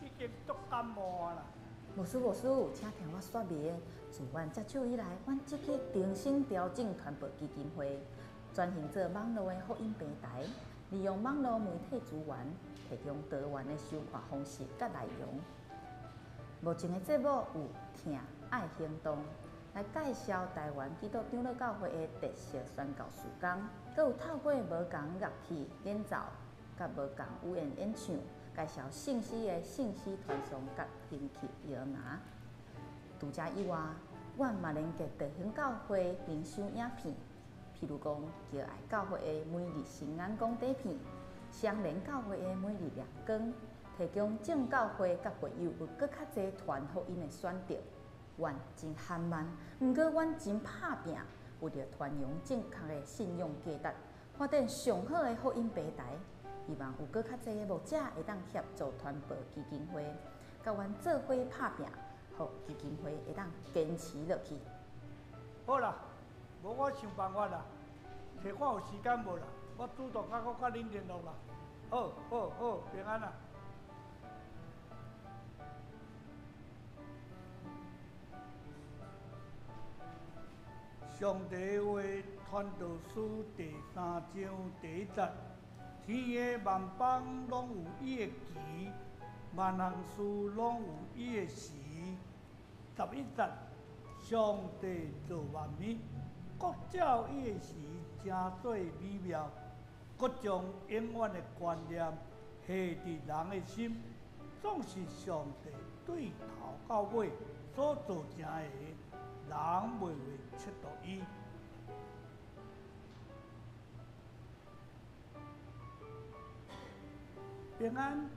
已經足感冒啊啦。牧師，牧師，請聽我說明，自阮接手以來，阮積極重新調整傳播基金會，轉型做網路的福音平台，利用網路媒體資源，提供多元的收看方式佮內容。目前的節目有疼愛行動，來介紹台灣基督長老教會的特色宣教事工，閣有透過無仝樂器演奏，佮無仝語言演唱，介紹聖詩的聖詩傳頌佮興趣搖拿。除這以外，阮嘛連結地方教會靈修影片，譬如講敬愛教會的每日新眼光短片，雙連教會的每日亮光，提供眾教會佮會友有閣較濟傳福音的選擇。阮真含慢，毋過阮真拍拚，為著傳揚正確的信仰價值，發展上好的福音平台。希望有閣較濟的牧者會當協助傳播基金會，佮阮做伙拍拚，予基金會會當堅持落去。好啦，無我想辦法啦，揣看有時間無啦，我主動閣閣佮恁聯絡啦。好，好，好，平安啦。上帝話傳道書第三章第一節：天的萬邦攏有伊的期，萬項事攏有伊的時。11節：上帝造萬物，各照伊的時，成做美妙，閣將永遠的觀念下佇人的心，總是上帝對頭到尾所造成的。人袂會測度伊。平安，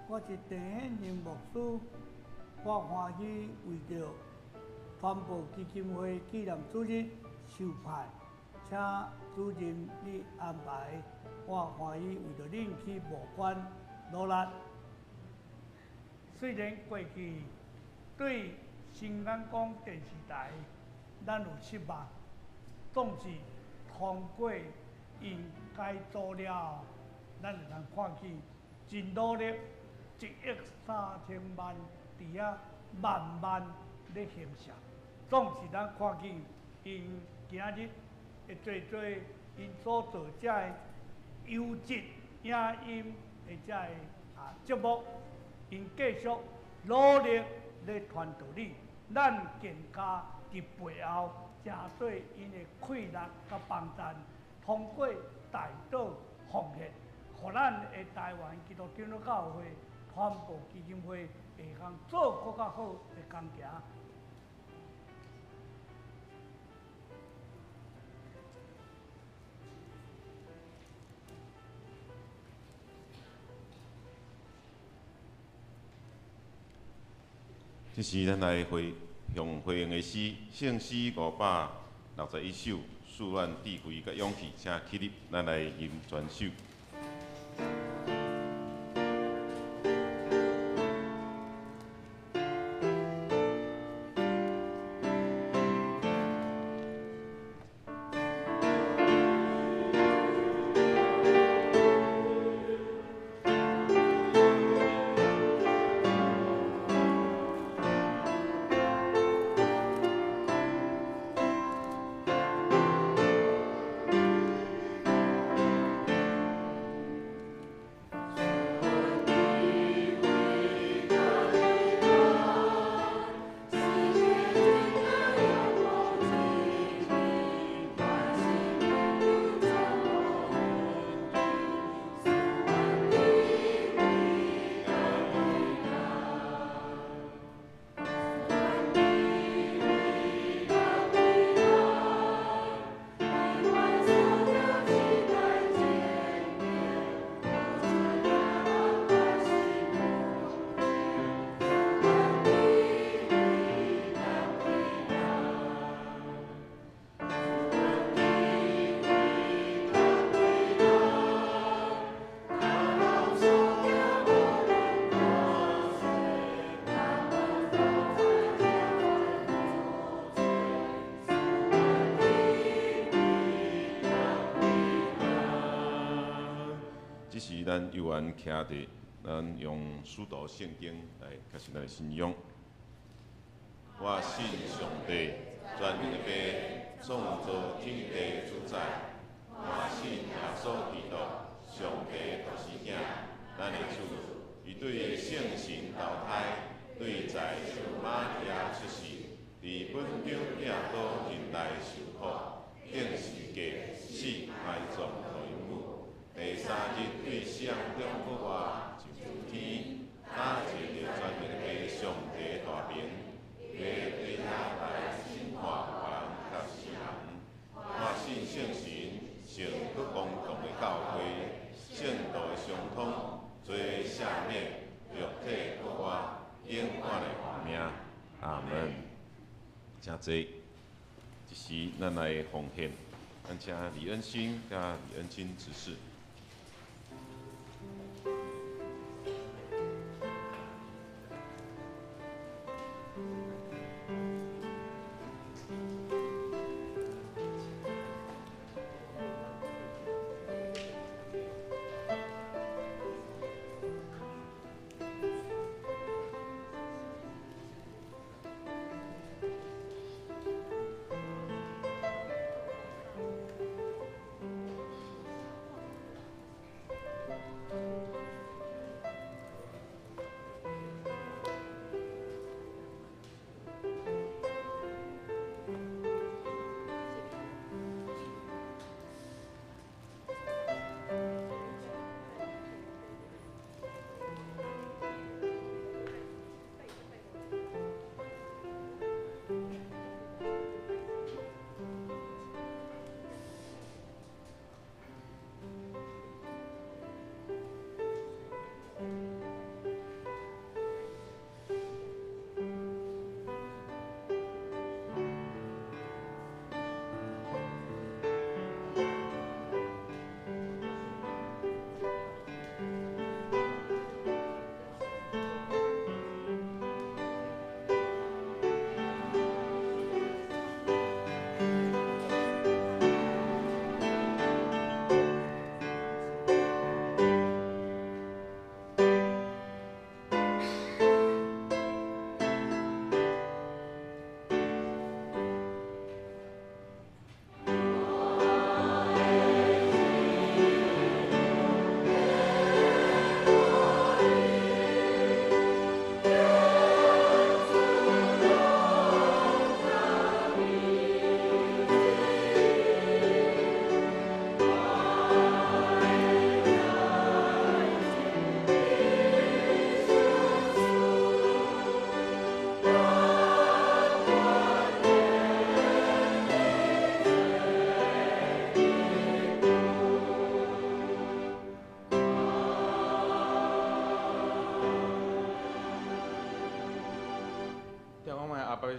我是鄭顯仁牧師，我歡喜為著傳播基金會紀念主日授派，請主任你安排，我歡喜為著恁去募款努力。雖然過去對新眼光電視台，咱有失望，總是通過𪜶改組了後，咱會通看見真努力，1億3千萬佇遐慢慢咧興盛。總是咱看見𪜶今日會做做𪜶所做這个優質影音的這个節目，𪜶繼續努力咧傳道理，咱更加佇背後誠做𪜶的氣力佮幫贊，通過代禱奉獻，予咱的台灣基督長老教會傳播基金會會當做閣較好的工程。這時，咱來回向回應的詩，聖詩561首，賜咱智慧佮勇氣，請起立，咱來吟全首。咱有缘徛伫，咱用使徒圣经来开始咱的信仰。我信上帝，全能的父，创造天地主宰。我信耶稣基督，上帝独生子，咱的主，伊对圣神投胎，对在圣玛利亚出世，伫本丢彼拉多忍耐受苦，钉十架，死埋葬落阴府，第三日对死人中复活，上天，搭坐伫全能的父上帝大爿，欲对遐来审判活人佮死人。我信圣神，圣阁公共的教会，圣徒的相通，罪赦免，肉体复活，永远的活命。阿门。请坐。这时，咱来奉献，咱请李恩星佮李恩清执事。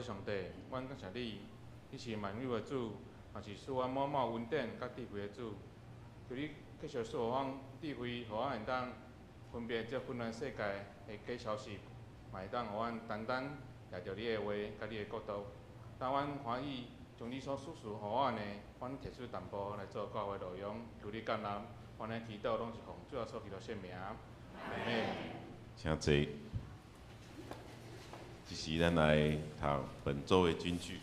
上帝，阮感谢你，你是万有的主，嘛是赐阮满满恩典佮智慧的主。求你继续赐予阮智慧，予阮会当分辨这纷乱世界的假消息，嘛会当予阮单单掠著你的话佮你的国度。当阮欢喜将你所赐予阮的，阮提出淡薄来做教会内容，求你接纳。阮的祈祷拢是奉主耶稣基督圣名。阿们。请坐。这时，咱来读本周的金句。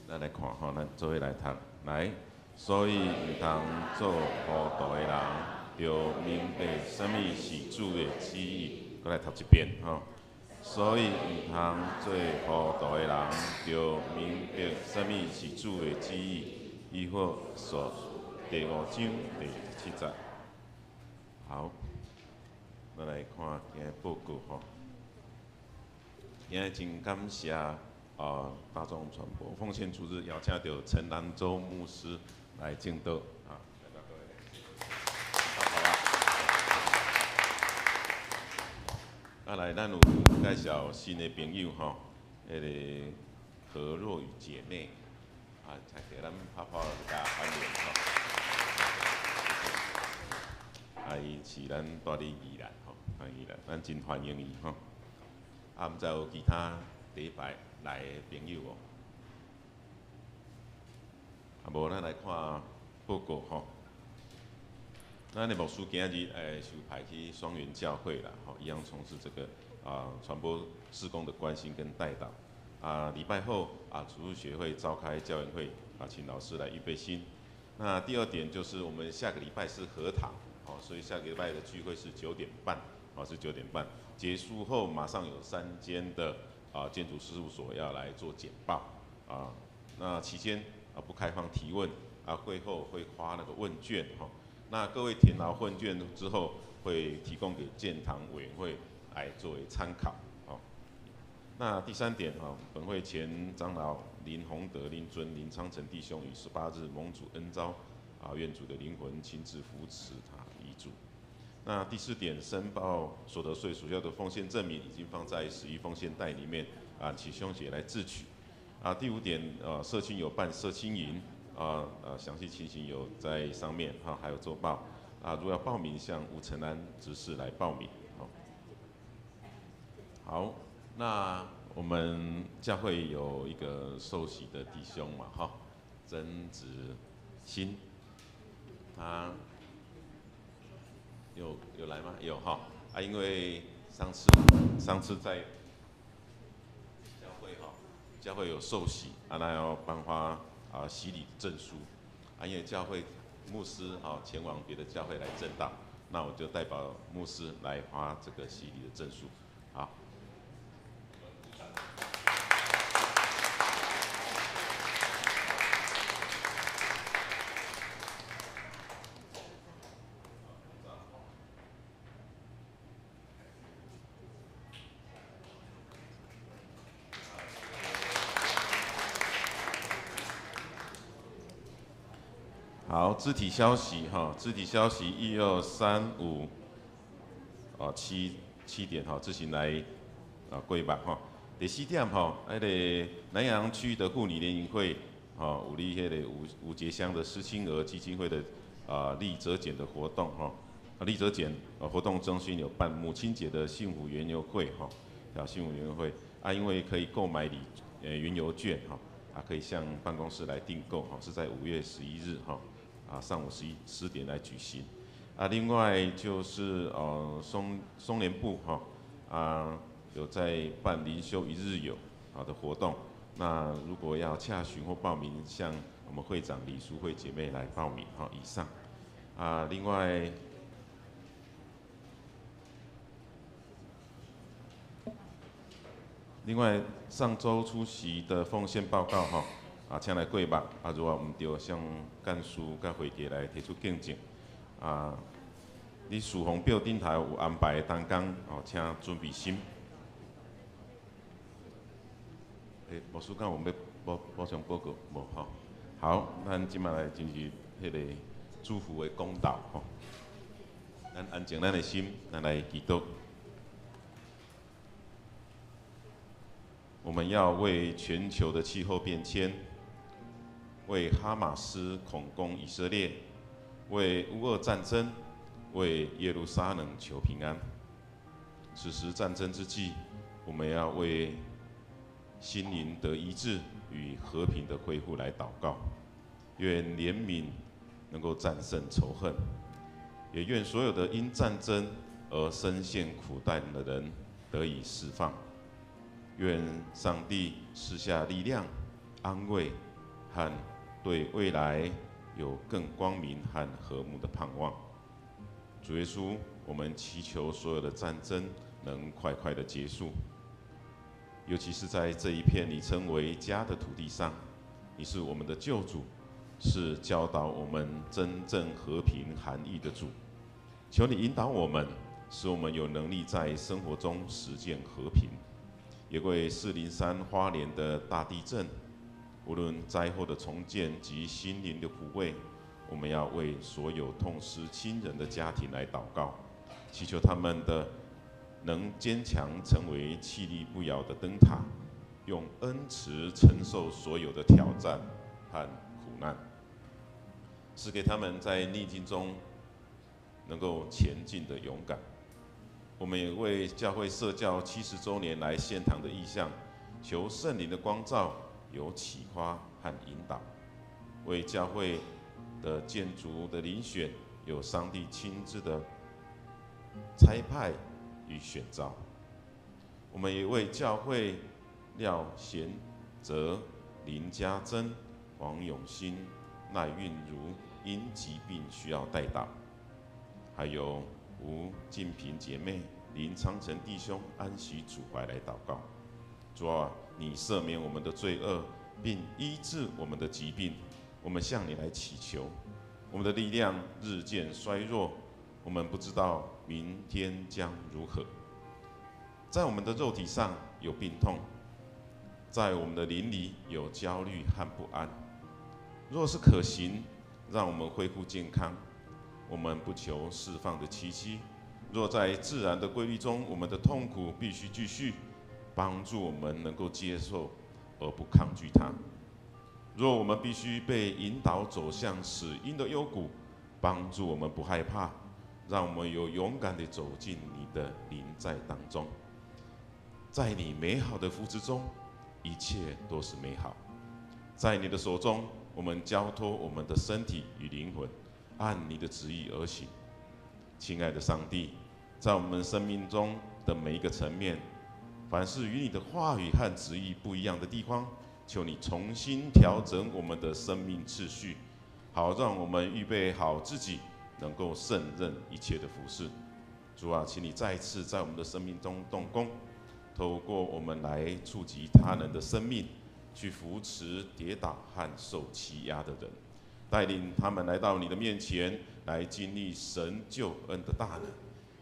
咱来看吼，咱做伙来读。来，所以毋通做糊涂的人，著明白啥物是主的旨意。閣來讀一遍吼。所以毋通做糊塗的人，著明白啥物是主的旨意。以弗所第五章第七節。好，咱來看今日報告吼。今日真感謝啊，大眾傳播奉獻主日邀請到陳蘭洲牧師來證道啊。好啊。啊，來，咱有介紹新的朋友吼，彼个何若雨姐妹啊，才給咱拍拍共歡迎吼。啊，伊是咱住佇宜蘭吼，啊宜蘭，咱真歡迎伊吼。啊，毋知有其他禮拜來的朋友無？啊，無咱來看報告吼。咱的牧師今日受派去雙園教會啦，吼，一樣從事這個傳播事工的關心跟代禱。啊，禮拜後啊，主日學會召開教員會啊，請老師來預備心。那第二點就是我們下個禮拜是合堂，哦，所以下個禮拜的聚會是九點半，哦，是九點半結束後，馬上有三間的建築事務所要來做簡報啊。那期間啊不開放提問啊，會後會發那個問卷哈。那各位填好問卷之後，會提供給建堂委員會來作為參考。好，那第三點哈，本會前長老林宏德、林尊、林昌成弟兄於18日蒙主恩召，啊，願主的靈魂親自扶持他遺囑。那第四點，申報所得稅所需要的奉獻證明已經放在11奉獻袋裡面，啊，請兄姐來自取。啊，第五點，社青有辦社青營。詳細情形有在上面哈，還有周報啊。如果要報名，向吳承安執事來報名。好，那我們教會有一個受洗的弟兄嘛，哈，曾子欣，他有來嗎？有哈啊，因為上次在教會哈，教會有受洗啊，那要頒發。啊，洗禮證書，啊，因為教會牧師啊前往別的教會來證道，那我就代表牧師來發這個洗禮的證書，好。好，肢體消息哈，肢體消息1、2、3、5，啊7點哈，自行來啊過目哈。第四點哈，那個南陽區的婦女聯誼會，哈，有哩彼個吳杰鄉的施清娥基金會的啊立折剪的活動哈，啊立折剪活動中心有辦母親節的幸福園遊會哈，叫幸福園遊會啊，因為可以購買禮園遊券哈，啊可以向辦公室來訂購哈，是在5月11日哈。啊，上午10點來舉行。啊，另外就是松聯部哈啊有在辦靈修一日遊啊的活動。那如果要洽詢或報名，向我們會長李淑慧姐妹來報名哈。以上。啊，另外，上週出席的奉獻報告哈。啊，請來過目。啊，如果毋對，向幹事佮會計來提出見證。啊，你事奉表頂頭有安排的同工，哦，請準備心。牧師敢有欲補充報告無？吼，好，咱這擺來進入彼個祝福的講道吼。咱安靜咱的心，咱來祈禱。我們要為全球的氣候變遷，為哈馬斯恐攻以色列，為烏俄戰爭，為耶路撒冷求平安。此時戰爭之際，我們要為心靈得醫治與和平的恢復來禱告。願憐憫能夠戰勝仇恨，也願所有的因戰爭而深陷苦難的人得以釋放。願上帝賜下力量、安慰和對未來有更光明和和睦的盼望。主耶穌，我們祈求所有的戰爭能快快的結束，尤其是在這一片你稱為家的土地上，你是我們的救主，是教導我們真正和平含義的主。求你引導我們，使我們有能力在生活中實踐和平。也為403花蓮的大地震，無論災後的重建及心靈的撫慰，我們要為所有痛失親人的家庭來禱告，祈求他們的能堅強成為氣力不搖的燈塔，用恩慈承受所有的挑戰和苦難，賜給他們在逆境中能夠前進的勇敢。我們也為教會設教70週年來獻堂的意向，求聖靈的光照，有啟發和引導。为教会的建筑的遴选，有上帝亲自的差派与选召。我们也为教会廖贤哲、林家珍、黄永新、赖韵如因疾病需要代祷，还有吴静平姐妹、林昌成弟兄安息主怀来祷告。主啊，你赦免我们的罪恶，并医治我们的疾病。我们向你来祈求，我们的力量日渐衰弱，我们不知道明天将如何。在我们的肉体上有病痛，在我们的灵里有焦虑和不安。若是可行，让我们恢复健康。我们不求释放的奇迹。若在自然的规律中，我们的痛苦必须继续，帮助我们能够接受而不抗拒它。若我们必须被引导走向死荫的幽谷，帮助我们不害怕，让我们有勇敢地走进你的临在当中。在你美好的扶持中，一切都是美好。在你的手中，我们交托我们的身体与灵魂，按你的旨意而行。亲爱的上帝，在我们生命中的每一个层面，凡是与你的话语和旨意不一样的地方，求你重新调整我们的生命次序，好让我们预备好自己，能够胜任一切的服事。主啊，请你再一次在我们的生命中动工，透过我们来触及他人的生命，去扶持跌倒和受欺压的人，带领他们来到你的面前，来经历神救恩的大能，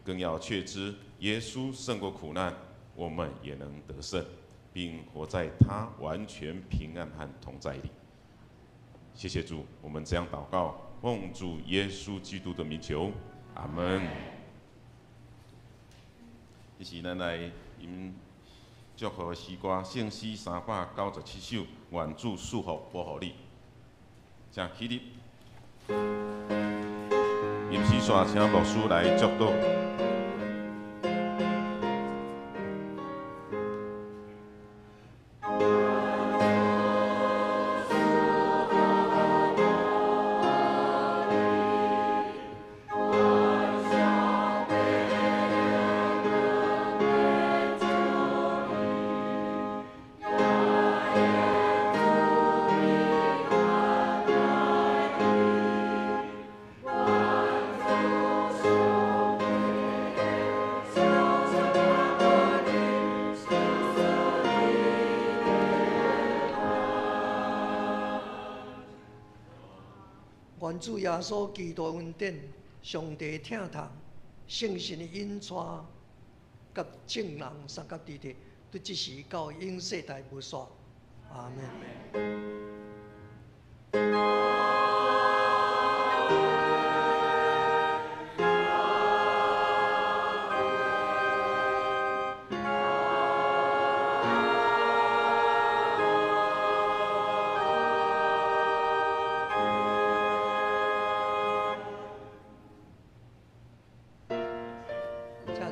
更要确知耶稣胜过苦难，我们也能得胜，并活在他完全平安和同在里。谢谢主，我们这样祷告，奉主耶稣基督的名求，阿门。这时咱来吟祝福的诗歌，圣诗397首，愿主赐福保护你。请起立。吟诗煞，请牧师来祝祷。愿主耶稣基督恩典、上帝疼痛、圣神的引带，佮众人相佮伫伫，对这时到永世代无煞。阿门。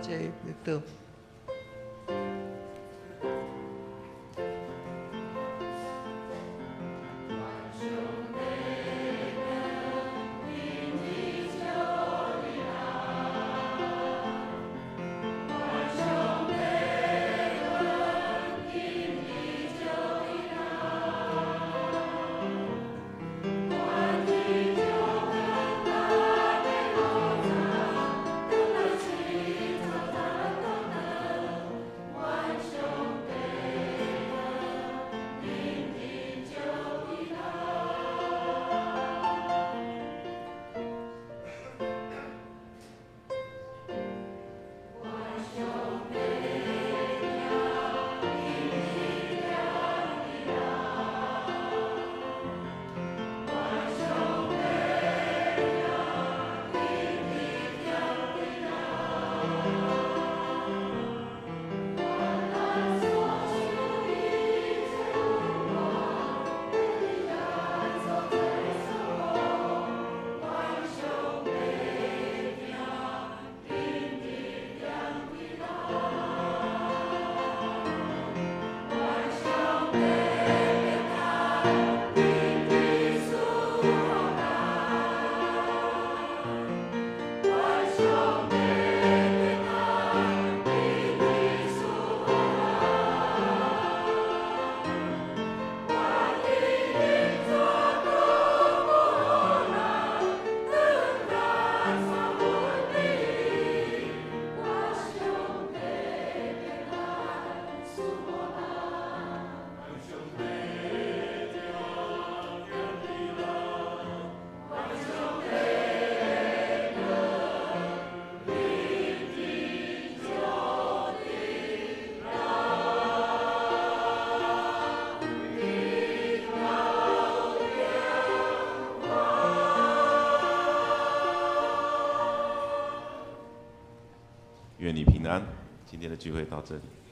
请坐。等願你平安。今天的聚會到這裡。